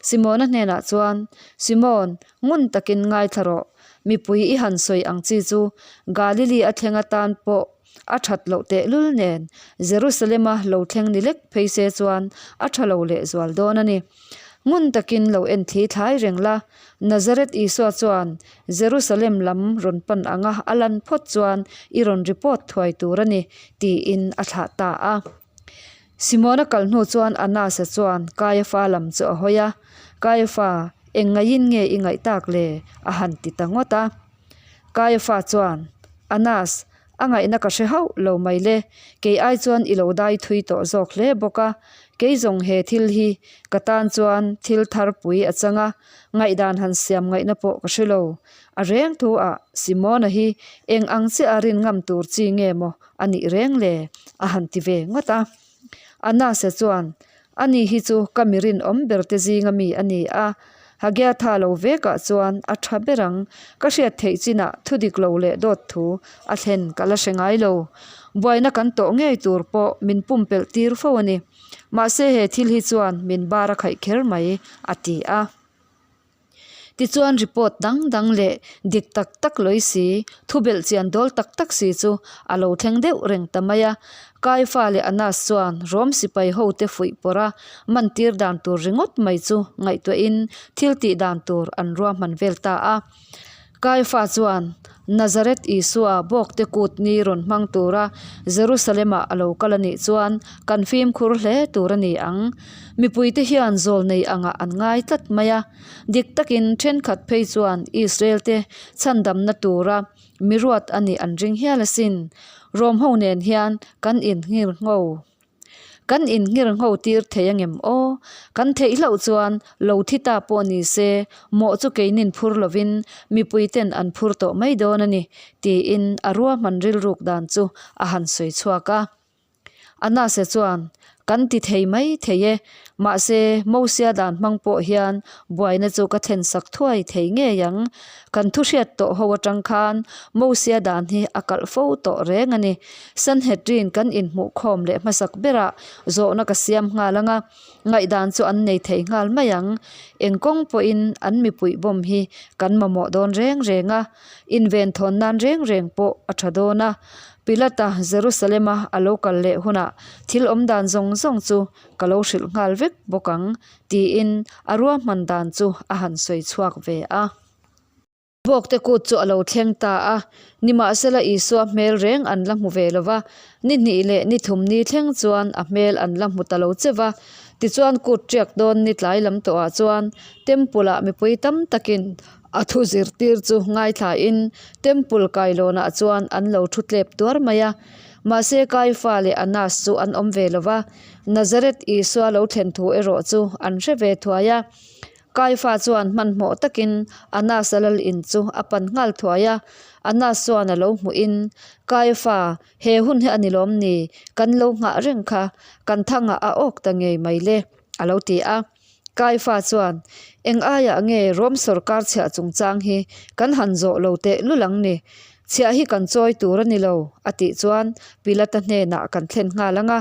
Simona hnenah chuan, Simon, ngun takin ngaithla rawh. Mipui i han sawi ang chi chu Galili a thleng atan pawh a that loh tehlul nen Jerusalem-a lo thleng ni lek phei se chuan a tha lo lehzual dawn a ni. Ngun takin lo en thli thlai reng la, Nazareth Isua chuan Jerusalem lam rawn pan anga a lan phawt chuan i rawn report thuai tur a ni, tiin a thlah ta a. Simona kal hnu chuan Anasa chuan Kaiafa lam chu a hawi a, Kaiafa, eng ngaiin nge i ngaih tak le? a han ti ta ngawt a. Kaiafa chuan, Anas, a ngaihna ka hre hauh lo mai le, kei ai chuan i lo dai thui tawh zawk hle bawk a, kei zawng he thil hi ka tan chuan thil thar pui a chang a, ngaihdan han siam ngaihna pawh ka hre lo. A reng thu ah Simona hi eng ang chiah a rin ngam tur chi nge maw a nih reng le? a han ti ve ngawt a. Anase chuan, Ani hi chu ka mi rinawm ber te zinga mi a ni a, Hagiatha lo vekah chuan a tha ber ang, ka hriat theih chinah thu dik lo leh dawt thu a thlen ka la hre ngai lo. Buaina kan tawh ngei tur pawh min pumpelh tir fo a ni. Mahse he thil hi chuan min bar a khaih kher mai, a ti a. Tichuan report dang dang leh dik tak tak lawi si, thu belh chian dawl tak tak si chu a lo thleng deuh reng ta mai a. Kaifa leh Anas chuan Rom sipai hote fuih pawrh a, mantir dan tur ringawt mai chu ngaihtuahin thil tih dan tur an ruahman vel ta a. Kaifa chuan Nazareth Isua bawkte kut ni rawn hmang tura Jerusalem-ah a lo kal a nih chuan kan fimkhur hle tur a ni ang. Mipuite hian zawl nei angah an ngai tlat mai a. Dik takin thenkhat phei chuan Israel-te chhandamna tura mi ruat a nih an ring hial asin. Rom ho nen hian kan inhngir ngho. Kan inhngir ngho tir thei angem aw? Kan theih hlauh chuan lo thi ta pawh ni se, mawh chu keinin phur lovin mipui ten an phur tawh mai dawn a ni, tiin a ruahman rilruk dan chu a han sawi chhuak a. Anase chuan, Kan ti thei mai thei e, mahse Mosia dan hmang pawh hian buaina chu ka thlen sak thuai thei ngei ang. Kan thu hriat tawh ho atang khan Mosia dan hi a kalh fo tawh reng a ni. Sanhedrin kan inhmuh khawm leh hmasak berah zawhna ka siam nghal ang a, ngaihdan chu an nei thei nghal mai ang. Eng kawng pawhin an mipuih bawm hi kan mamawh dawn reng reng a, inven thawn nan reng reng pawh a tha dawn a. Pilata Jerusalema a lo kal leh hunah thil awm dan zawng zawng chu ka lo hrilh nghal vek bawk ang, tiin a ruahman dan chu a han sawi chhuak ve a. Bawkte kut chu a lo thleng ta a, nimahsela Isua hmel reng an la hmu ve lo va, ni hnih leh ni thum ni thleng chuan a hmel an la hmu ta lo che va. Tichuan kut ṭiak dawn ni tlai lam tawhah chuan Temple ah mipui tam takin a thu zirtir chu ngaithlain Temple kailawnah chuan an lo thu tlep tuar mai a. Mahse Kaifa leh Annas chu an awm ve lo va, Nazareth Isua lo thlen thu erawh chu an hre ve thuai a. Kaifa chuan hmanhmawh takin Annas-a lal in chu a pan nghal thuai a, Annas chuan a lo hmuhin, Kaifa, he hun hi a ni lawm ni? Kan lo nghah reng kha, kan thangah a awk ta ngei mai le, a lo ti a. Kaifa chuan, Eng aiah nge Rom sawrkar chhiah chungchang hi kan han zawh lo teh lul ang ni? Chhiah hi kan chawi tur a ni lo, a tih chuan Pilata hnenah kan thlen nghal ang a.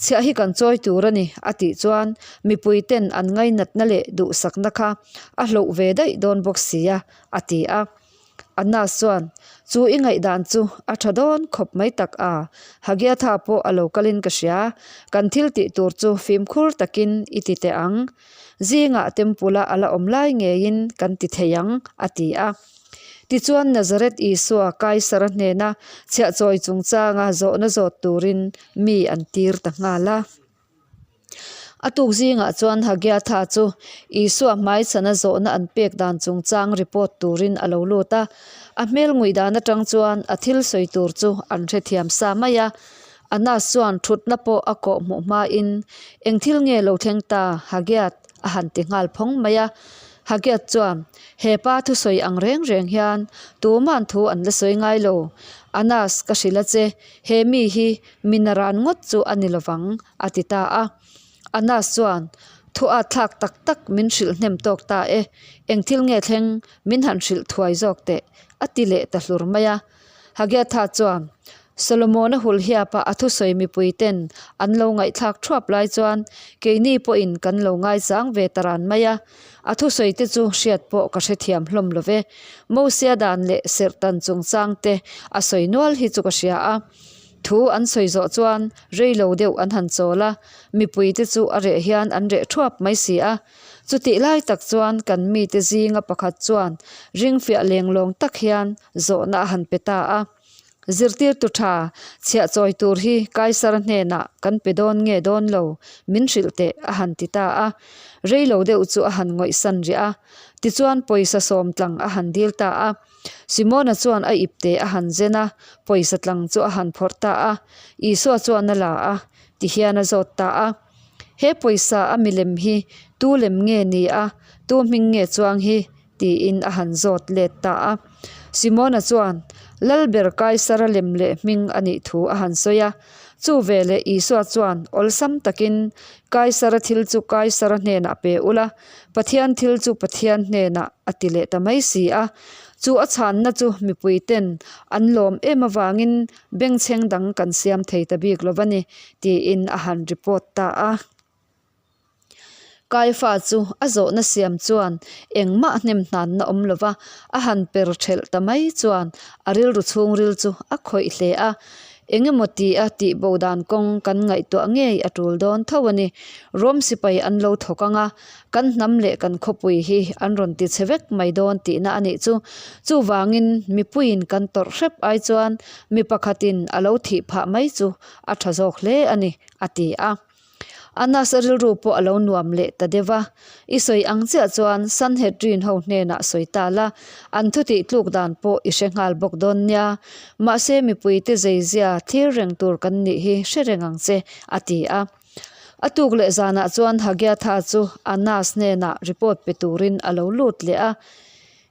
Chhiah hi kan chawi tur a ni, a tih chuan mipui ten an ngainatna leh duhsakna kha a hloh ve daih dawn bawk si a, a ti a. Annas chuan, Chu i ngaihdan chu a tha dawn khawp mai tak a, Hagiatha pawh a lo kalin ka hria, kan thil tih tur chu fimkhur takin i ti teh ang. Zingah Temple-a a la awm lai ngeiin kan ti thei ang, a ti a. Tichuan Nazareth Isua Kaisara hnena chhiahchawi chungchanga zawhna zawt turin mi an tir ta nghal a. A tuk zingah chuan Hagiatha chu Isua hmaichhana zawhna an pek dan chungchang report turin a lo lut a. A hmel ngui dan atang chuan a thil sawi tur chu an hrethiam sa mai a. Anas chuan thutna pawh a kawh hmuh hmain, Eng thil nge lo thleng ta, Hagiath? a han ti nghal phawng mai a. Hagiath chuan, He pa thusawi ang reng reng hian tuman thu an la sawi ngai lo. Anas, ka hrilh a che, he mi hi mi naran ngawt chu a ni lovang, a ti ta a. Anas chuan, Thu at thlak tak tak min hrilh hnem tawk ta e, eng thil nge thleng min han hrilh thuai zawk teh, a ti leh ta hlur mai a. Hagiatha chuan, Solomona hulhiapa a thusawi mipui ten an lo ngaihthlak thuap lai chuan keini pawhin kan lo ngaichang ve ta ran mai a. A thusawi te chu hriat pawh ka hrethiam hlawm lo ve. Mosia dan leh serhtan chungchang te a sawi nual hi chu ka hria a. Thu an sawi zawh chuan rei lo deuh an han chawl a, mipui te chu a reh hian an reh thuap mai si a. Chutih lai tak chuan kan mite zinga pakhat chuan ringfiah lenglawng tak hian zawhna a han pe ta a. Zirtirtu tha chhiah chawi tur hi Kaisar hnenah kan pe dawn nge dawn lo min hrilh teh a han ti ta a. Rei lo deuh chu a han ngawihsan rih a. Tichuan pawisa sawm tlang a han dil ta a. Simona chuan a ipte a han zen a, pawisa tlang chu a han phawrh ta a. Isua chuan a la a, tihian a zawt ta a. He pawisa a milem hi tu lem nge ni a, tu hming nge chuang hi? tiin a han zawt let ta a. Simona chuan, Lalber Kaisara lem leh hming a nih thu a han sawi a. Chu veleh Isua chuan awlsam takin, Kaisara thil chu Kaisara hnenah pe ula, Pathian thil chu Pathian hnenah a ti leh ta mai si a. Chu a chhanna chu mipuiten an lawm em avangin bengchheng dang kan siam thei ta bik lo va ni, tiin a han report ta a. Kaifa chu a zawhna siam chuan engmah hnem hnanna awm lo va, a han per thelh ta mai chuan a rilru chhungril chu a khawih hle a. Eng emaw ti a tih bo dan kawng kan ngaihtuah ngei a tul dawn tho a ni. Rom sipai an lo thawk ang a, kan hnam leh kan khawpui hi an rawn ti chhe vek mai dawn tihna a nih chu. Chuvangin mipuiin kan tawrh hrep ai chuan mi pakhatin a lo thih phah mai chu a tha zawk hle a ni, a ti a. Anas a rilru pawh a lo nuam leh ta deuh a, I sawi ang chiah chuan Sanhedrin ho hnenah sawi ta la, an thutih tluk dan pawh i hre nghal bawk dawn nia. Mahse mipuite zeizia thlir reng tur kan nih hi hre reng ang che, a ti a. A tuk leh zanah chuan Hagiatha chu Anas hnenah report pe turin a lo lut leh a.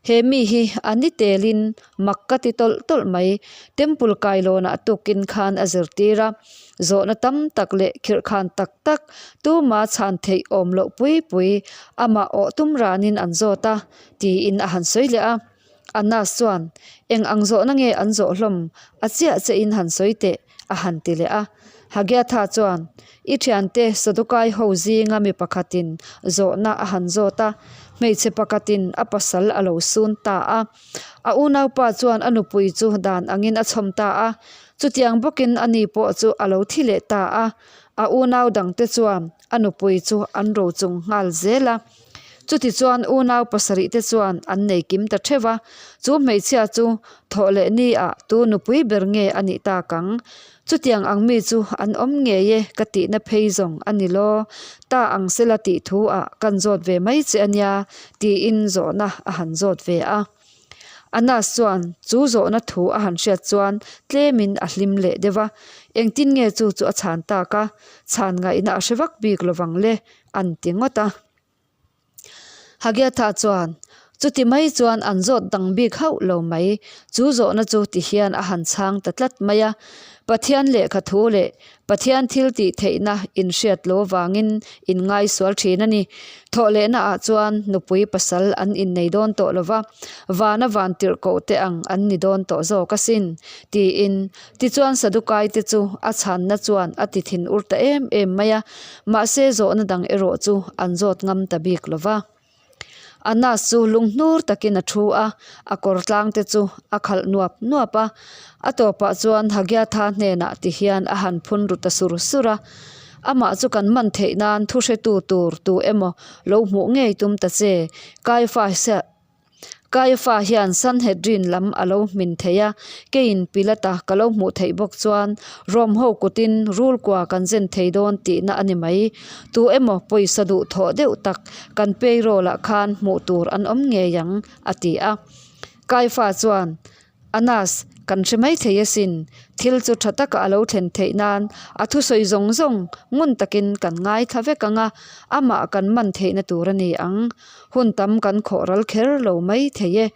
He mi hi a ni telin mak ka ti tawlh tawlh mai. Temple kailawnah tukin khan a zirtir a, zawhna tam tak leh khirhkhan tak tak tuma chhan theih awm loh pui pui amah awh tum ranin an zawt a, tiin a han sawi leh a. Annas chuan, Eng ang zawhna nge an zawh hlawm? A chiah chein han sawi teh, a han ti leh a. Hagiatha chuan, I thiante Sadukai ho zinga mi pakhatin zawhna a han zawt a, hmeichhe pakhatin a pasal a lo sun ta a. A unaupa chuan a nupui chu dan angin a chhawm ta a, chutiang bawkin ani pawh chu a lo thi leh ta a. A unau dangte chuan a nupui chu an ro chung nghal zel a. Chutichuan unau pasarih te chuan an nei kim ta theuh a, chu hmeichhia chu thawh leh ni ah tu nupui ber nge a nih tak ang? Chutiang ang mi chu an awm ngei e ka tihna phei zawng a ni law, ta ang sela tih thu ah kan zawt ve mai che a nia tiin zawhna a han zawt ve a. Anas chuan chu zawhna thu a han hriat chuan tlemin a hlim leh deuh a, engtin nge chu chu a chhan tak a, chhan ngaihna a hre vak bik lovang le an ti ngawt a. Hagiatha chuan, Chuti mai chuan an zawt dang bik hauh lo mai, chu zawhna chu ti hian a han chhang ta tlat mai a. Pathian lehkha thu leh Pathian thil tih theihna inhriat lo vangin in ngaisual thin a ni. Thawhlehna ah chuan nupui pasal an innei dawn tawh lo va, vana van tirh koh te ang an ni dawn tawh zawk asin, tiin. Tichuan Sadukai te chu a chhanna chuan a ti thin ur ta em em mai a, mahse zawhna dang erawh chu an zawt ngam ta bik lo va. Anas chu lunghnur takin a thu a, a kawr tlang te chu a khalh nuap nuap a. A tawpah chuan Hagiatha hnenah ti hian a han phun ru ta sur sur a, Amah chu kan man theih nan thu hretu tur tu emaw lo hmuh ngei tum ta che, Kaifa Kaiafa hian Sanhedrin lam a lo hmin thei a, keiin Pilata ka lo hmuh theih bawk chuan Rome ho kutin rul kua kan zen thei dawn tihna a ni mai. Tu emaw pawisa duh thawh deuh tak kan payroll ah khan hmuh tur an awm ngei ang, a ti a. Kaiafa chuan Anas, kan hre mai thei asin, thil chu tha taka a lo thlen theih nan a thusawi zawng zawng ngun takin kan ngaithla vek ang a, amah kan man theihna tur a ni ang. Hun tam kan khawh ral kher lo mai thei e.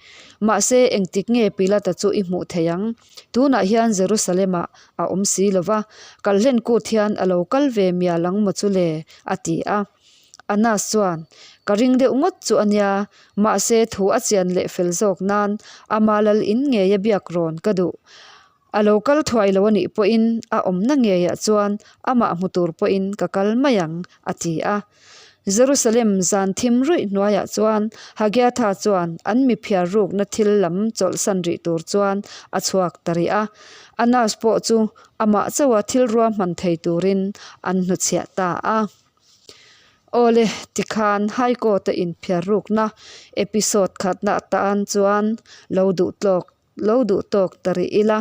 Mahse, engtik nge Pilata chu i hmuh thei ang? Tunah hian Jerusalem-ah a awm si lo va, kalhlen kut hian a lo kal ve mial ang maw chu le? a ti a. Anas chuan, Ka ring deuh ngawt chu a nia, mahse thu a chian leh fel zawk nan ama lal in ngei a biak rawn ka duh. A lo kal thuai lo a nih pawhin a awmna ngeiah chuan amah hmu tur pawhin ka kal mai ang, a ti a. Jerusalem zan thim ruih hnuaiah chuan Hagiatha chuan an mi phiar rukna thil lam chawlhsan rih tur chuan a chhuak ta rih a. Anas pawh chu amah chauha thil ruahman thei turin an hnuchhiah ta a. Awle, tikhan High Court-a inphiar rukna episode khatna atan chuan lo duh tlawk lo duh tawk ta rih ila,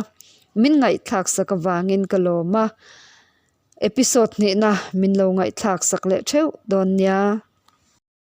min ngaihthlak sak avangin ka lawm a, episode hnihna min lo ngaihthlak sak leh theuh dawn nia.